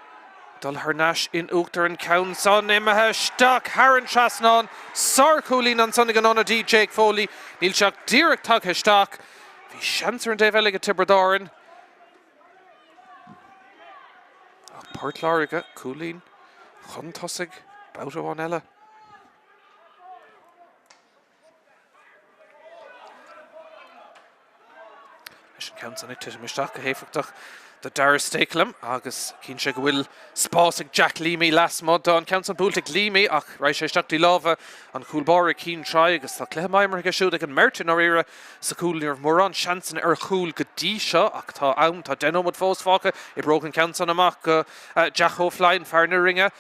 Speaker 1: dul thar n-ais in uachtar an ceann san imithe isteach thar an trasnán. Sárchúilín ansan ag an ionadaí Jake Foley. Níl sé ach díreach tagtha isteach. Bhí seans ar an dtaobh eile ag Tiobraid Árann. Ach Port Láirge, cúilín chun tosaigh babhta amháin eile. Leis an ceann san ag titim isteach go héifeachtach do Darragh Stakelum agus chíonn sé go bhfuil spás ag Jack Leamy lasmuigh de. An ceann san buailte ag Leamy ach raghaidh sé isteach dtí lámha an chúl báire Cian Troy agus tá cluiche maith imeartha aige siúd ag an mbeirt i ndáiríre sa chúl. Ní raibh mórán seansanna ar chúl go dtí seo ach tá am, tá 10 nóiméad fós fágtha. Oibreoidh an ceann san amach go Jack O'Flynn, fear na Rinne.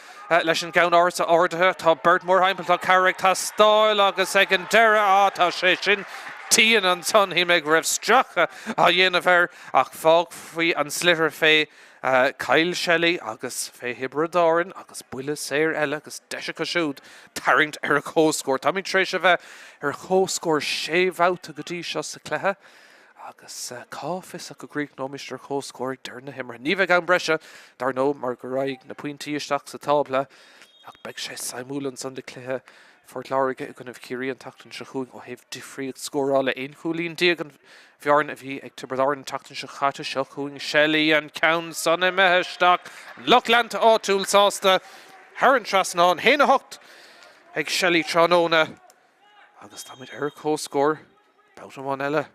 Speaker 1: Leis an gceann ársa ardaithe, tá beirt mórthimpeall, tá cabhair ag teastáil agus ag an deireadh, á, tá sé sin tinn ansan, shíl mé go raibh stracadh á dhéanamh air ach fág faoi an sliotar fé Kyle Shelly agus fé Thiobraid Árann agus buille saor eile agus deis acu siúd tarraingt ar a chomhscór. Táimid tar éis a bheith ar chomhscór sé bhabhta go dtí seo sa chluiche. Agus cá bhfios ach go gcríochnóimis ar comhscór ag deireadh na himeartha. Ní bheidh am breise, dar ndóigh, mar go raghaidh na pointí isteach sa tábla, ach beidh sé suimiúil ansan do chluiche Phort Láirge i gcoinnibh Chiarraí an tseachtain seo chugainn ó thaobh difríocht scórála. 11 chúilín an bhearna a bhí ag Tiobraid Árann an tseachtain seo caite. Seo chugainn Shelly, an ceann san imithe isteach. An lucht leanta áitiúil sásta thar an trasnán. 1-8 ag Shelly tráthnóna agus táimid ar comhscór. Babhta amháin eile.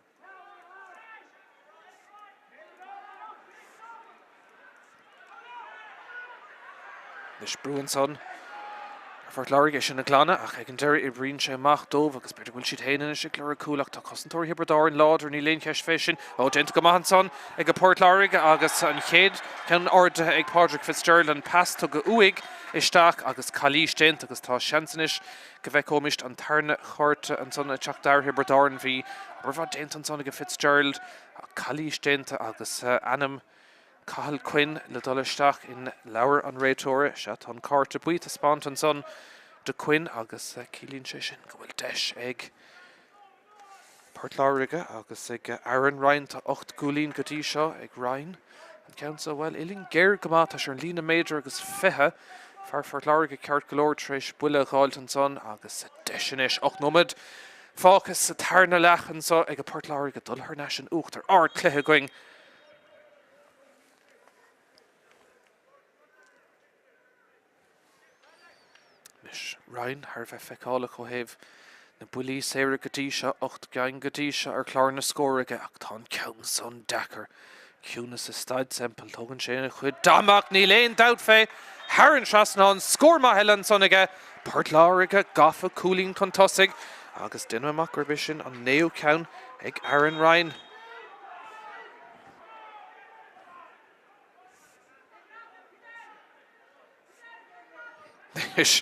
Speaker 1: Anois brú ansan ar Phort Láirge é sin a ghlanadh ach ag an deireadh oibríonn sé amach dóibh agus b'fhéidir go bhfuil siad féin anois ag lorg cúil ach tá cosantóirí Thiobraid Árann láidir, níl aon cheist fé sin. Ó, déanta go maith ansan ag Port Láirge agus an chéad cheann ardaithe ag Pádraig Fitzgerald, an pas tugtha uaidh isteach agus calaois déanta agus tá seans anois go bhfeiceoimist an tarna chárta ansan ag teacht d'fhear Thiobraid Árann. Bhí obair mhaith déanta ansan ag Fitzgerald ach calaois déanta agus ainm Cathal Quinn le dul isteach in leabhar an réiteora. Sea, tá an cárta buí taispeánta ansan do Quinn agus ciallaíonn sé sin go bhfuil deis ag Port Láirge agus ag Aaron Ryan. Tá 8 gcúilín go dtí seo ag Ryan. An ceann seo, bhuel, uillinn géar go maith. Tá sé ar an líne méadar agus 20. Fear Phort Láirge ceart go leor tar éis buille a dh'fháilt ansan agus deis anois. 8 nóiméad fágtha sa tarna leath anseo ag Port Láirge dul thar n-ais in uachtar. Ardchluiche againn. Anois, Ryan thar a bheith feiceálach ó thaobh na buillí saora go dtí seo, 8 gceann go dtí seo ar chlár na scór aige ach tá an ceann san deacair. Ciúnas i Staid Semple, tógann sé a chuid ama ach níl aon dabht fé thar an trasnán. Scór maith eile ansan aige, Port Láirge gafa cúilín chun tosaigh agus déanaim amach gurb é sin an naoú ceann ag Aaron Ryan. Anois,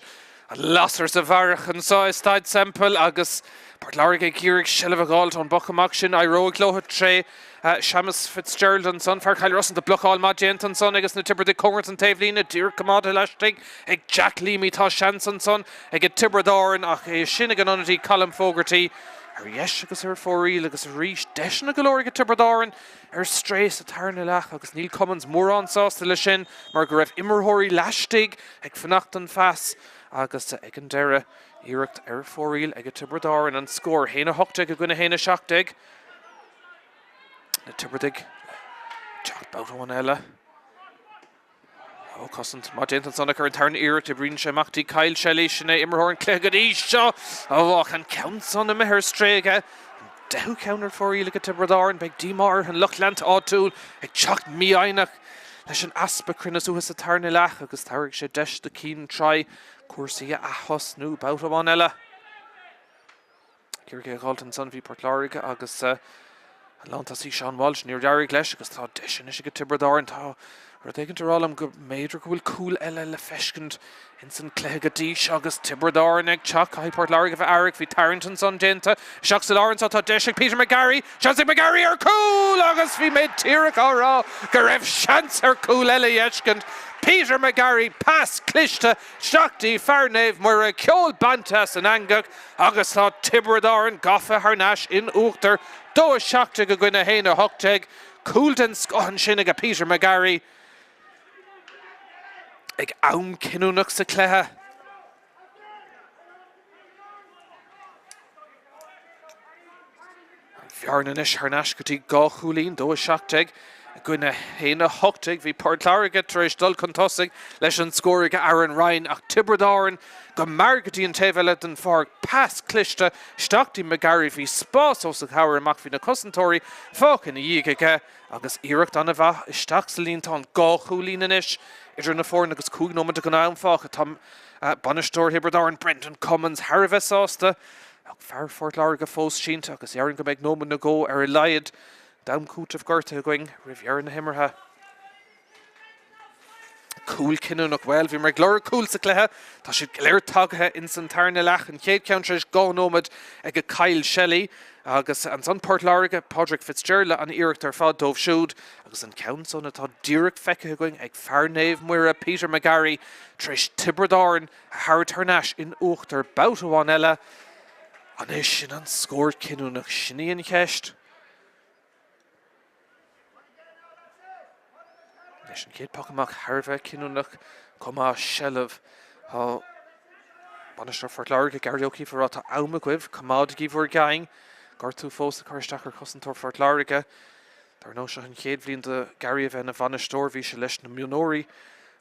Speaker 1: an lasair sa bharrach anseo i Staid Semple agus Port Láirge ag iarraidh seilbh a dh'fháilt ón bpoc amach sin. Éireoidh leo tré Séamus Fitzgerald ansan. Fear Chill Rosa, tá blocáil maith déanta ansan agus na Tiobradaigh cóngarach don taobhlíne. Díreach coimeádta laistigh ag Jack Leamy. Tá seans ansan ag Tiobraid Árann ach é sin ag an ionadaí Colm Fogarty ar dheis agus ar fóraoil agus arís deiseanna go leor ag Tiobraid Árann. ar strae sa tarna leath agus níl Cummins mórán sásta leis sin mar go raibh imreoirí laistigh ag fanacht don phas agus ag an deireadh, iarracht ar fóraoil ag Tiobraid Árann. An scór, 1-18 i gcoinne 1-17. Na Tiobradaigh ag teacht babhta amháin eile. Ó, cosaint maith déanta ansan acu ar an tarna iarracht. Oibríonn sé amach dtí Kyle Shelly. Sin é imreoir an chluiche go dtí seo. Ó, ach an ceann san imithe ar strae aige. An deichiú ceann ar fóraoil ag Tiobraid Árann. Beidh díomá ar an lucht leanta áitiúil ag teacht mífhoighneach leis an easpa cruinnis uathu sa tarna leath agus tabharfaidh sé deis do Cian Troy cúrsaí a ath-thosnú babhta amháin eile. Ag iarraidh é a dh'fháilt ansan bhí Port Láirge agus an lántosaí Seán Walsh. Níor éirigh leis agus tá deis anois ag Tiobraid Árann. Tá Rud éigin ag rá liom go mb'fhéidir go bhfuil cúl eile le feiscint ins an cluiche go dtí seo agus Tiobraid Árann ag teacht. Caithfidh Port Láirge a bheith aireach. Bhí tarraingt ansan déanta. Isteach sa lár anso tá deis ag Peter McGarry. Seans ag McGarry ar chúl agus bhí mé díreach á rá go raibh seans ar chúl eile a fheiscint. Peter McGarry, pas cliste isteach dtí fear Naomh Muire, ceol bainte as an eangach agus tá Tiobraid Árann gafa thar n-ais in uachtar, 2-17 i gcoinne 1-18. Cúl den scoth ansin ag Peter McGarry ag am cinniúnach sa chluiche. An bhearna anois thar n-ais go dtí 2 chúilín, 2-17 i gcoinne 1-18. Bhí Port Láirge tar éis dul chun tosaigh leis an scór ag Aaron Ryan ach Tiobraid Árann go mear go dtí an taobh eile den pháirc. Pas cliste isteach dtí McGarry. Bhí spás os a chomhair amach, bhí na cosantóirí fágtha ina dhiaidh aige agus iarracht an-mhaith isteach sa líontán. 2 chúilín anois idir na foirne agus 5 nóiméad de ghnáth-am fágtha. Tá bainisteoir Thiobraid Árann, Brendan Cummins, thar a bheith sásta ach fear Phort Láirge fós sínte agus déarfainn go mbeidh nóiméad nó dhó ar a laghad d'am cúitimh gortaithe againn roimh dheireadh na himeartha. Cúl cinniúnach, bhuel, bhíomar ag lorg cúl sa chluiche. Tá siad go léir tagaithe ins an tarna leath. An chéad cheann tar éis 2 nóiméad ag Kyle Shelley agus ansan Port Láirge, Pádraig Fitzgerald an iarracht ar fad dóibh siúd agus an ceann san atá díreach feicthe againn ag fear Naomh Muire, Peter McGarry, tar éis Tiobraid Árann a thabhairt thar n-ais in uachtar babhta amháin eile. An é sin an scór cinniúnach? Sin í an cheist. Anois an chéad poc amach thar a bheith cinniúnach chomh maith, seilbh. Tá bainisteoir Phort Láirge, Gary O'Keeffe, ag rá tá am agaibh, coimeádaigí bhur gceann. Gortú fós ag cur isteach ar chosantóir Phort Láirge. Dar ndóigh seo an chéad bhliain do Gary a bheith ina bhainisteoir, bhí sé leis na mionúirí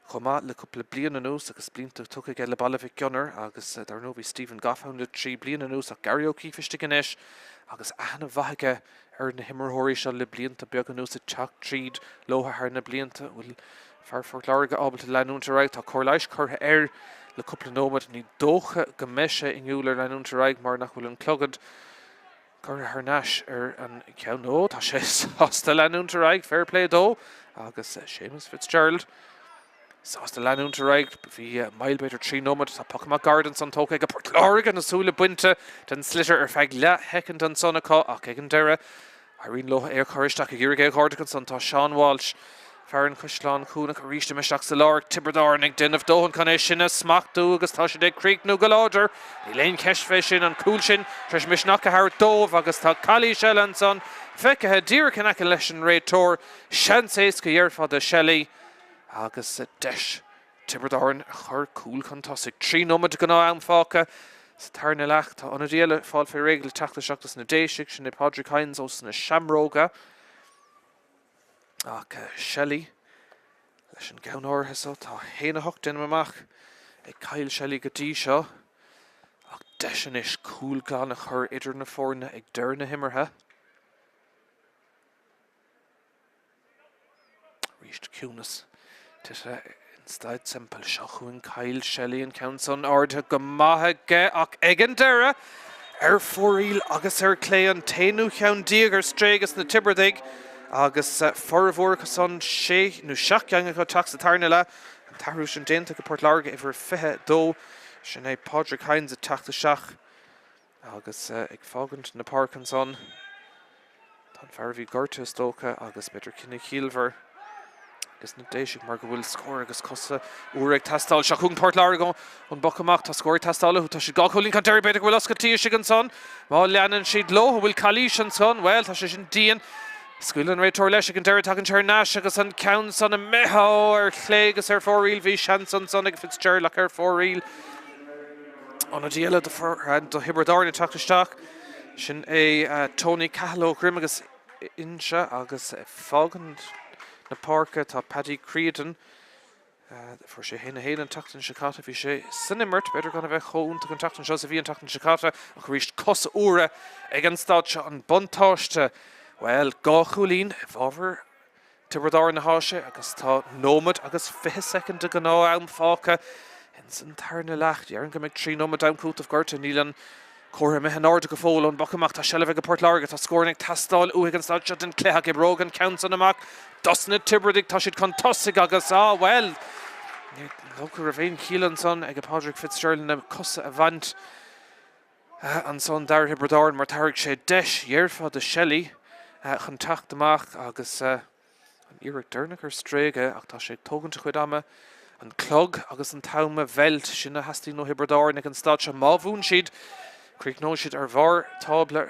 Speaker 1: chomh maith le cúpla bliain anuas agus blianta tugtha aige le Baile Mhic Gonair agus dar ndóigh bhí Stephen Goff ann le 3 bliana anuas ach Gary O'Keeffe istigh anois agus aithne mhaith aige ar na himreoirí seo le blianta beaga anuas ag teacht tríd leo thar na blianta. Bhfuil fear Phort Láirge ábalta leanúint ar aghaidh? Tá cóir leighis curtha air le cúpla nóiméad. Ní dócha go mbeidh sé inniúil ar leanúint ar aghaidh mar nach bhfuil an clogad curtha thar n-ais ar an gceann. Ó, tá sé sásta leanúint ar aghaidh, fair play dó. Agus Séamus Fitzgerald. Sásta leanúint ar aghaidh, bhí moill b'fhéidir 3 nóiméad, tá poc amach gairid ansan tógtha ag Port Láirge, na súile bainte den sliotar ar feadh leathshoicind ansan acu ach ag an deireadh éiríonn leo é a chur isteach. Ag iarraidh é a dh'ardú ansan tá Seán Walsh, fear an Chaisleáin Chuanach arís imithe isteach sa lár, Tiobraid Árann ag déanamh dóthain chun é sin a smachtú agus tá siad ag críochnú go láidir. Níl aon cheist fé sin, an cúl sin tar éis misneach a thabhairt dóibh agus tá calaois eile ansan feicthe díreach in aice leis an réiteoir. Seans éasca dhéarfá do Shelley. Agus deis Tiobraid Árann a chur cúl chun tosaigh. 3 nóiméad de ghnáth-am fágtha sa tarna leath. Tá ionadaí eile ag fáil fé réidh le teacht isteach dos na Déisigh, sin é Pádraig Hynes ós na Seamróga. Ach Shelley leis an gceann áirithe so, tá 1-8 déanaim amach ag Kyle Shelley go dtí seo. Ach deis anois cúl glan a chur idir na foirne ag deireadh na himeartha. Arís ciúnas tite in Staid Semple. Seo chugainn Kyle Shelley, an ceann san ardaithe go maith aige ach ag an deireadh, ar fóraoil agus ar clé, an t-aonú cheann déag ar strae ages na Tiobradaigh agus formhór acu san, sé nó seacht gceann acu ag teacht sa tarna leath. An t-athrú sin déanta ag Port Láirge, uimhir 22, sin é Pádraig Hynes ag teacht isteach. Agus ag fágaint na páirce ansan, tá an fear a bhí gortaithe is dócha agus b'fhéidir cinneadh ciallmhar ages na Déisigh mar go bhfuil scór agus cosa úra ag teastáil. Seo chugainn Port Láirge ón bpoc amach. Tá scór ag teastáil uathu. Tá siad 2 chúilín chun deiridh. B'fhéidir go bhfuil oscailtí istigh ansan. Má leanann siad leo, an bhfuil calaois ansan? Bhuel, tá sé sin dian. Scaoileann an réiteoir leis ag an deireadh, tagann sé thar n-ais agus an ceann san imithe ar chlé agus ar fóraoil. Bhí seans ansan ag Fitzgerald ach ar fóraoil. Ionadaí eile do Thiobraid Árann ag teacht isteach, sin é Tony Cahill ó Dhroim agus Inse agus ag fágaint na páirce tá Paddy Creedon. Fuair sé 1-1 an tseachtain seo caite, bhí sé san imirt, b'fhéidir gan a bheith chomh iontach an tseachtain seo is a bhí an tseachtain seo caite ach arís cosa úra ag an staid seo, an buntáiste, bhuel, 2 chúilín i bhfabhar Tiobraid Árann atá sé agus tá nóiméad agus 20 soicind de ghnáth-am fágtha ins an tarna leath. Déarfainn go mbeidh 3 nóiméad d'am cúitimh gortaithe. Níl an Comhartha imithe in airde go fóill ón bpoc amach. Tá seilbh ag Port Láirge. Tá scóranna ag teastáil uathu ag an staid seo den chluiche ach oibreoidh an ceann san amach dos na Tiobradaigh. Tá siad chun tosaigh agus, á, bhuel, ní dócha go raibh aon chiall ansan ag Pádraig Fitzgerald na cosa a bhaint ansan d'fhear Thiobraid Árann mar thairg sé deis, dhéarfá, do Shelley chun teacht amach agus. An iarracht deireanach ar strae aige ach tá sé ag tógaint a chuid ama. An clog agus an t-am a mheilt, sin a theastaíonn ó Thiobraid Árann ag an staid seo. Má bhuann siad, críochnóidh siad ar bharr tábla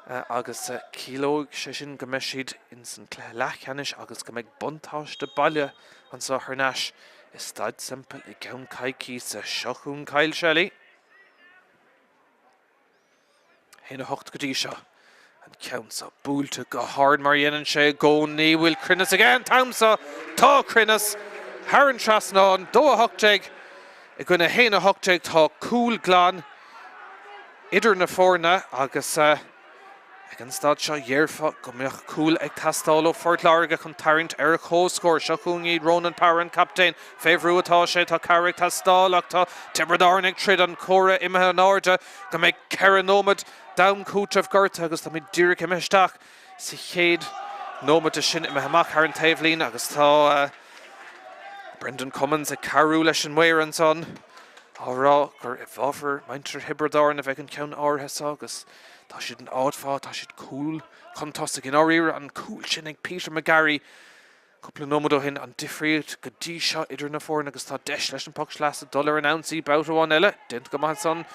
Speaker 1: agus ciallóidh sé sin go mbeidh siad ins an cluiche leathcheannais agus go mbeidh buntáiste baile anseo thar n-ais i Staid Semple i gceann coicíse. Seo chugainn Kyle Shelley. 1, 8 go dtí seo. An ceann seo buailte go hard mar a dhéanann sé i gcónaí. Bhfuil cruinneas aige an t-am seo? Tá cruinneas thar an trasnán. 2, 18 i gcoinne 1, 18. Tá cúl glan idir na foirne agus ag an staid seo dhéarfá go mbeadh cúl ag teastáil ó Phort Láirge chun tarraingt ar comhscór. Seo chugainn iad, Ronan Power an captaen. Fé bhrú atá sé, tá cabhair ag teastáil ach tá Tiobraid Árann ag troid, an comhartha imithe in airde go mbeidh 4 nóiméad d'am cúitimh gortaithe agus táimid díreach imithe isteach sa chéad nóiméad de sin, imithe amach thar an taobhlíne agus tá Brendan Cummins ag cabhrú leis an maor ansan á rá gur i bhfabhar muintir Thiobraid Árann a bheidh an ceann áirithe seo agus tá siad in áit mhaith, tá siad cúl chun tosaigh. I ndáiríre, an cúl sin ag Peter McGarry cúpla nóiméad ó shin, an difríocht go dtí seo idir na foirne agus tá deis leis an poc sleasa dul ar an ionsaí babhta amháin eile. Déanta go maith ansan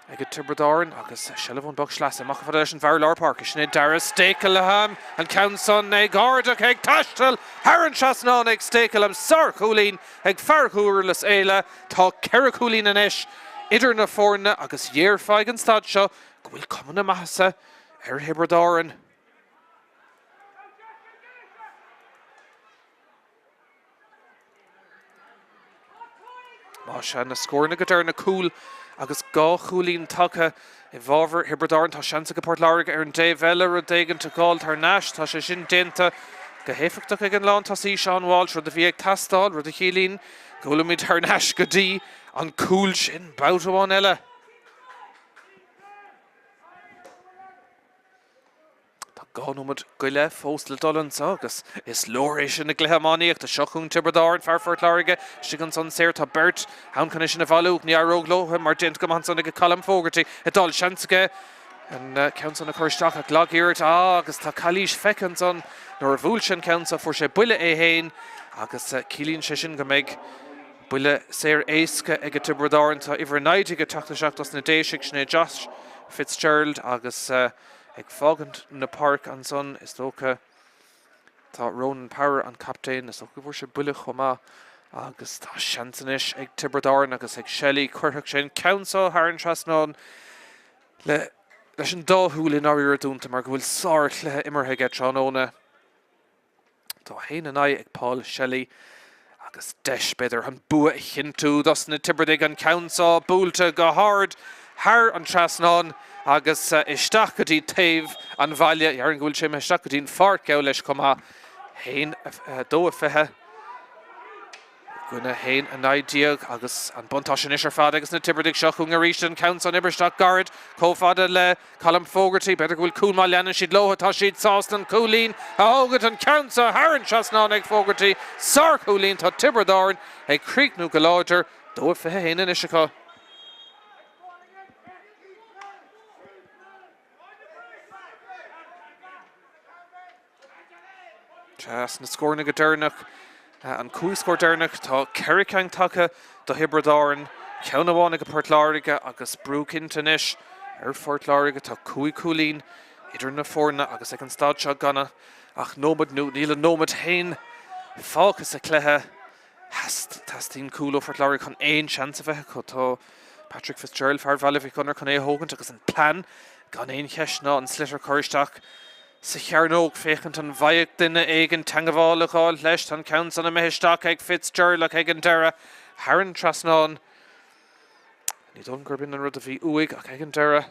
Speaker 1: ag Tiobraid Árann agus seilbh ón bpoc sleasa amach chomh fada leis an bhfear lár páirce. Sin é Darragh Stakelham, an ceann san ag ardach ag taisteal thar an trasnán ag Stakelham. Sárchúilín ag fear Dhúrlas Éile. Tá 4 chúilín anois idir na foirne agus dhéarfá ag an staid seo go bhfuil cuma na maitheasa ar Thiobraid Árann. Más ea, na scóranna go deireadh, na cúil agus 2 chúilín tagtha i bhfabhar Thiobraid Árann. Tá seans ag Port Láirge ar an dtaobh eile rud éigin a fháil thar n-ais. Tá sé sin déanta go héifeachtach ag an lántosaí Seán Walsh, rud a bhí ag teastáil, rud a chiallaíonn go bhfuilimid thar n-ais go dtí an cúl sin babhta amháin eile. Tá 2 nóiméad go leith fós le dul anseo agus is leor é sin i gcluiche iománaíochta. Seo chugainn Tiobraid Árann, fear Phort Láirge istigh ansan saor. Tá beirt ann chun é sin a bhailiú. Ní éireoidh leo mar déanta go maith ansan ag Colm Fogarty ag dul. Seans aige an ceann san a chur isteach ach lag-iarracht. Ah agus tá calaois feicthe ansan nuair a bhuail sé an ceann seo fuair sé buille é féin agus ciallaíonn sé sin go mbeidh buille saor éasca ag Tiobraid Árann. Tá uimhir 19 ag teacht isteach dos na Déisigh, sin é Josh Fitzgerald agus Ag fágaint na páirce ansan, is dócha, tá Ronan Power, an captaen, is dócha go bhfuair sé buille chomh maith agus tá seans anois ag Tiobraid Árann agus ag Shelley. Cuirfeadh sé an ceann seo thar an trasnán le leis an dá shúil i ndáiríre dúnta mar go bhfuil sár-chluiche imeartha aige tráthnóna. Tá 1, 9 ag Paul Shelley agus deis, b'fhéidir, an bua a chinntiú dos na Tiobradaigh. An ceann seo buailte go hard thar an trasnán agus isteach go dtí taobh an bhaile. Déarfainn go bhfuil sé imithe isteach go dtí an pháirc geall leis chomh maith. 1, 2, 20. I gcoinne 1, 19 agus an buntáiste anois ar fad ages na Tiobradaigh. Seo chugainn arís an ceann san imithe isteach gairid chomh fada le Colm Fogarty. B'fhéidir go bhfuil cúl má leanann siad leo. Tá siad sásta an cúilín a thógaint. An ceann seo thar an trasnán ag Fogarty. Sárchúilín. Tá Tiobraid Árann ag críochnú go láidir. 2, 21 anois acu. As na scóranna go deireanach, an 5 scór deireanach, tá 4 ceann tagtha do Thiobraid Árann, ceann amháin ag Port Láirge agus brú cinnte anois ar Phort Láirge. Tá 5 chúilín idir na foirne agus ag an staid seo gan ach nóiméad nó níl an nóiméad féin fágtha sa chluiche. Teastaíonn cúl ó Phort Láirge chun aon seans a bheith acu. Tá Patrick Fitzgerald, fear Bhaile Mhic Gonair, chun é a thógaint agus an plean gan aon cheist ná an sliotar a chur isteach sa chearnóg féachaint an bhfaigheadh duine éigin teangabháil a dh'fháil leis. Tá an ceann san imithe isteach ag Fitzgerald ach ag an deireadh thar an trasnán. Ní dóigh liom gurb in an rud a bhí uaidh ach ag an deireadh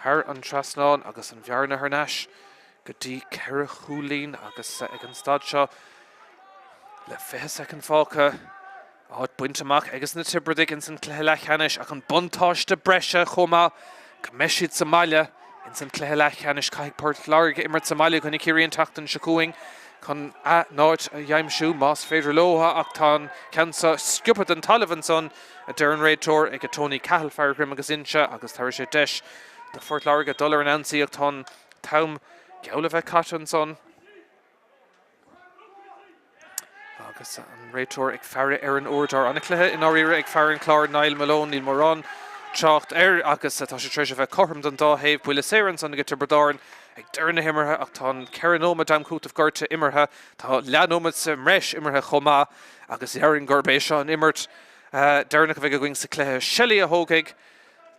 Speaker 1: thar an trasnán agus an bhearna thar n-ais go dtí 4 chúilín agus ag an staid seo le 20 soicind fágtha. Áit bainte amach ages na Tiobradaigh ins an cluiche leathcheannais ach an buntáiste breise chomh maith go mbeidh siad sa mbaile ins an cluiche leathcheannais. Caithfidh Port Láirge imirt sa mbaile i gcoinne Ciarraí an tseachtain seo chugainn chun a n-áit a aimsiú más féidir leo ach tá an ceann seo sciobtha den talamh ansan, a deir an réiteoir, ag Tony Cahill, fear Dhroim agus Inse agus tabharfaidh sé deis do Phort Láirge dul ar an ionsaí ach tá an t-am geall le bheith caite ansan. Agus an réiteoir ag faire ar an uaireadóir. An-chluiche i ndáiríre ag fear an Chláir, Niall Malone. Níl mórán trácht air agus tá sé tar éis a bheith cothrom don dá thaobh. Buille saor ansan ag Tiobraid Árann ag deireadh na himeartha ach tá an 4 nóiméad d'am cúitimh gorta imeartha. Tá leathnóiméad sa mbreis imeartha chomh maith agus déarfainn gurb é seo an imirt deireanach a bheidh againn sa chluiche. Shelly a thógfaidh.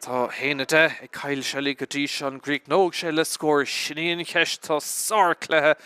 Speaker 1: Tá 1-10 ag Kyle Shelly go dtí seo. An gcríochnóidh sé le scór? Sin í an cheist. Tá sárchluiche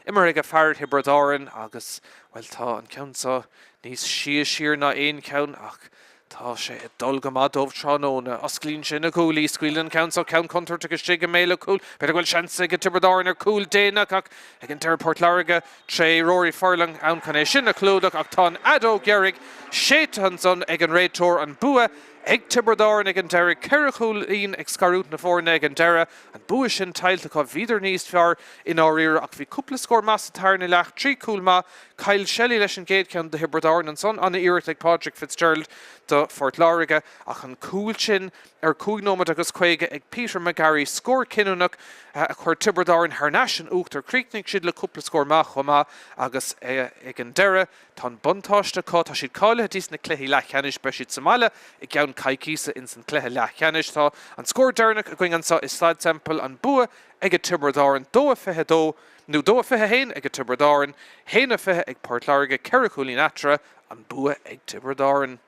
Speaker 1: imeartha ag fear Thiobraid Árann agus, bhuel, tá an ceann seo níos sia siar ná aon cheann ach tá sé ag dul go maith dóibh tráthnóna. Osclaíonn sé na guaillí, scaoileann an ceann seo, ceann contúirteach istigh i mbéal an chúil. B'fhéidir go bhfuil seans ag Tiobraid Árann ar chúl déanach ach ag an deireadh Port Láirge tré Rory Furlong ann chun é sin a chlúdach ach tá an fheadóg dheiridh séidte ansan ag an réiteoir. An bua Ag Tiobraid Árann ag an deireadh, 4 chúilín ag scarúint na foirne ag an deireadh. An bua sin tuillte acu. Bhíodar níos fearr i ndáiríre ach bhí cúpla scór maith sa tarna leath, 3 chúl maith. Kyle Shelly leis an gcéad cheann do Thiobraid Árann ansan. An-iarracht ag Pádraig Fitzgerald do Phort Láirge ach an cúl sin ar 5 nóiméad agus 50 ag Peter McGarry, scór cinniúnach a chuir Tiobraid Árann thar n-ais in uachtar. Chríochnaigh siad le cúpla scór maith chomh maith agus ag an deireadh, Tá an buntáiste acu, tá siad cáilithe dtí na cluichí leathcheannais, beidh siad sa mbaile i gceann coicíosa ins an cluiche leathcheannais. Tá an scór deireanach againn anseo i Staid Semple, an bua ag Tiobraid Árann, 2-22, nó 2-21 ag Tiobraid Árann, 1-20 ag Port Láirge, 4 chúilín eatarthu, an bua ag Tiobraid Árann.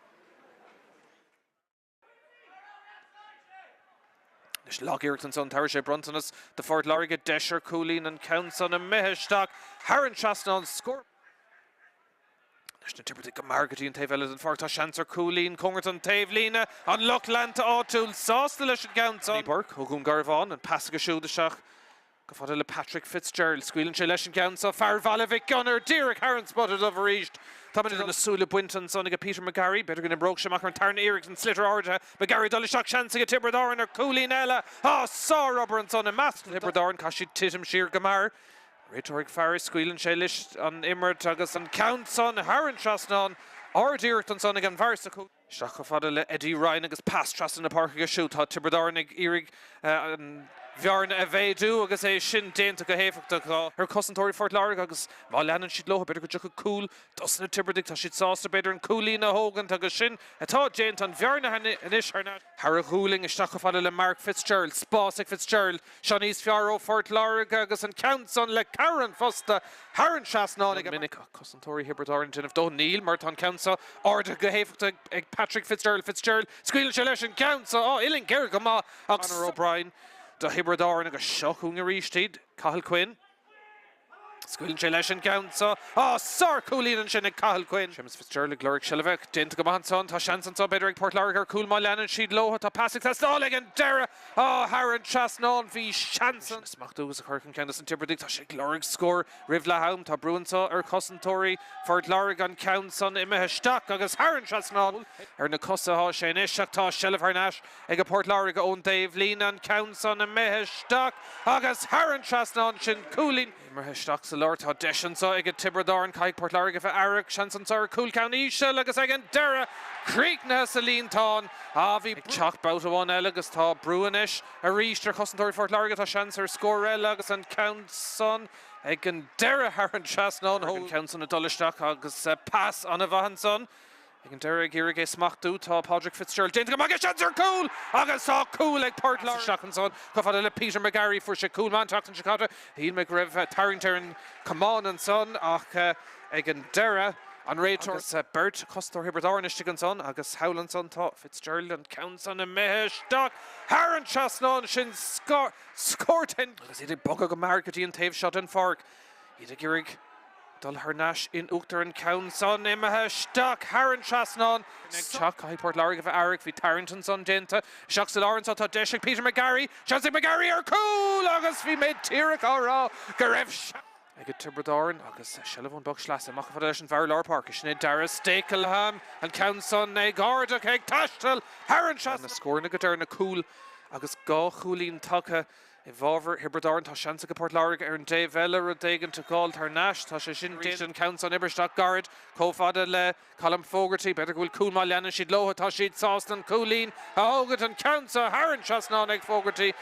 Speaker 1: Anois lag-iarracht ansan, tabharfaidh sé bronntanas do Phort Láirge, deis ar chúilín, an ceann san imithe isteach thar an trasnán, scór. Anois na Tiobradaigh go mear go dtí an taobh eile den pháirc, tá seans ar chúilín, cóngarach don taobhlíne, an lucht leanta áitiúil sásta leis an gceann san. Burke ó Dhún Garbhán, an pas aige siúd isteach Chomh fada le Patrick Fitzgerald, scaoileann sé leis an gceann seo, fear Bhaile Mhic Gonair díreach thar an spota dubh arís. Tá na súile bainte ansan ag Peter McGarry. B'fhéidir go n-oibreodh sé amach ar an tarna iarracht an sliotar ardaithe. McGarry dul isteach, seans ag Tiobraid Árann ar chúilín eile. Á, sárobair ansan i measc Thiobraid Árann. Caithfidh siad titim siar go mear. Réiteoir ag faire, scaoileann sé leis an imirt agus an ceann san thar an trasnán. Ard-iarracht ansan ag an bhfear sa chúl. Isteach chomh fada le Eddie Ryan agus pas trasna na páirce aige siúd. Tá Tiobraid Árann ag iarraidh an bhearna a mhéadú agus é sin déanta go héifeachtach ar chosantóirí Phort Láirge agus má leanann siad leo b'fhéidir go dtiocfaidh cúl dos na Tiobradaigh. Tá siad sásta b'fhéidir an cúilín a thógaint agus sin atá déanta. An bhearna anois thar a ghualainn isteach chomh fada le Mark Fitzgerald. Spás ag Fitzgerald. Seo níos fearr ó Phort Láirge agus an ceann san le cabhair an phosta thar an trasnán ag. Minic ach cosantóirí Thiobraid Árann ag déanamh dóthain. Níl, mar tá an ceann seo ardaithe go héifeachtach ag Patrick Fitzgerald. Fitzgerald, scaoileann sé leis an gceann seo. Á, uillinn géar go maith ach Conor O'Brien do Thiobraid Árann agus seo chugainn arís iad. Cathal Quinn. Scaoileann sé leis an gceann seo. Á, sár-chúilín ansin ag Cathal Quinn. Séamus Fitzgerald ag lorg seilbhe. Déanta go maith ansan. Tá seans anseo b'fhéidir ag Port Láirge ar chúl má leanann siad leo. Tá pas ag teastáil ag an deireadh. Á, thar an trasnán. Bhí seans an. Smachtú agus a chur chun ceann dos na Tiobradaigh. Tá sé ag lorg scór roimh leath am. Tá brú anseo ar chosantóirí Phort Láirge. An ceann san imithe isteach agus thar an trasnán. Ar na cosa atá sé anois ach tá seilbh thar n-ais ag Port Láirge ón dtaobh líne, an ceann san imithe isteach agus thar an trasnán, sin cúilín. Imeartha isteach sa lár, tá deis anseo ag Tiobraid Árann, caithfidh Port Láirge bheith aireach, seans anseo ar chúl, ceann íseal agus ag an deireadh críochnaithe sa líontán. Á, bhí ag teacht babhta amháin eile agus tá brú anois arís ar chosantóirí Phort Láirge, tá seans ar scór eile agus an ceann san ag an deireadh thar an trasnán. An ceann san ag dul isteach agus pas an-mhaith ansan. Ag an deireadh ag iarraidh é smachtú tá Pádraig Fitzgerald déanta go maith aige, seans ar chúl agus tá cúl ag Port Láirge. Isteach ansan chomh fada le Peter McGarry, fuair sé cúl maith an tseachtain seo caite. Shíl mé go raibh tarraingt ar an chamán ansan ach ag an deireadh an réiteoir agus beirt chosantóir Thiobraid Árann istigh ansan agus thall ansan tá Fitzgerald an ceann san imithe isteach thar an trasnán sin scór den agus iad ag bogadh go mear go dtí an taobh seo den pháirc. Iad ag iarraidh dul thar n-ais in uachtar an ceann san imithe isteach thar an trasnán. Ag teacht, caithfidh Port Láirge a bheith aireach, bhí tarraingt ansan déanta. Isteach sa lár anso tá deis ag Peter McGarry, seans ag McGarry ar chúl agus bhí mé díreach á rá go raibh. Ag Tiobraid Árann agus seilbh ón bpoc sleasa amach chomh fada leis an bhfear lár páirce, sin é Darragh Stakelham, an ceann san ag ardach ag taisteal thar an trasnán. Na scóranna go deireadh na cúil agus 2 chúilín tagtha i bhfabhar Thiobraid Árann. Tá seans ag Port Láirge ar an dtaobh eile rud éigin a dh'fháil thar n-ais. Tá sé sin déanta an ceann san oibrithe isteach gairid chomh fada le Colm Fogarty. B'fhéidir go bhfuil cúl má leanann siad leo. Tá siad sásta an cúilín a thógaint an ceann seo thar an trasnán ag Fogarty.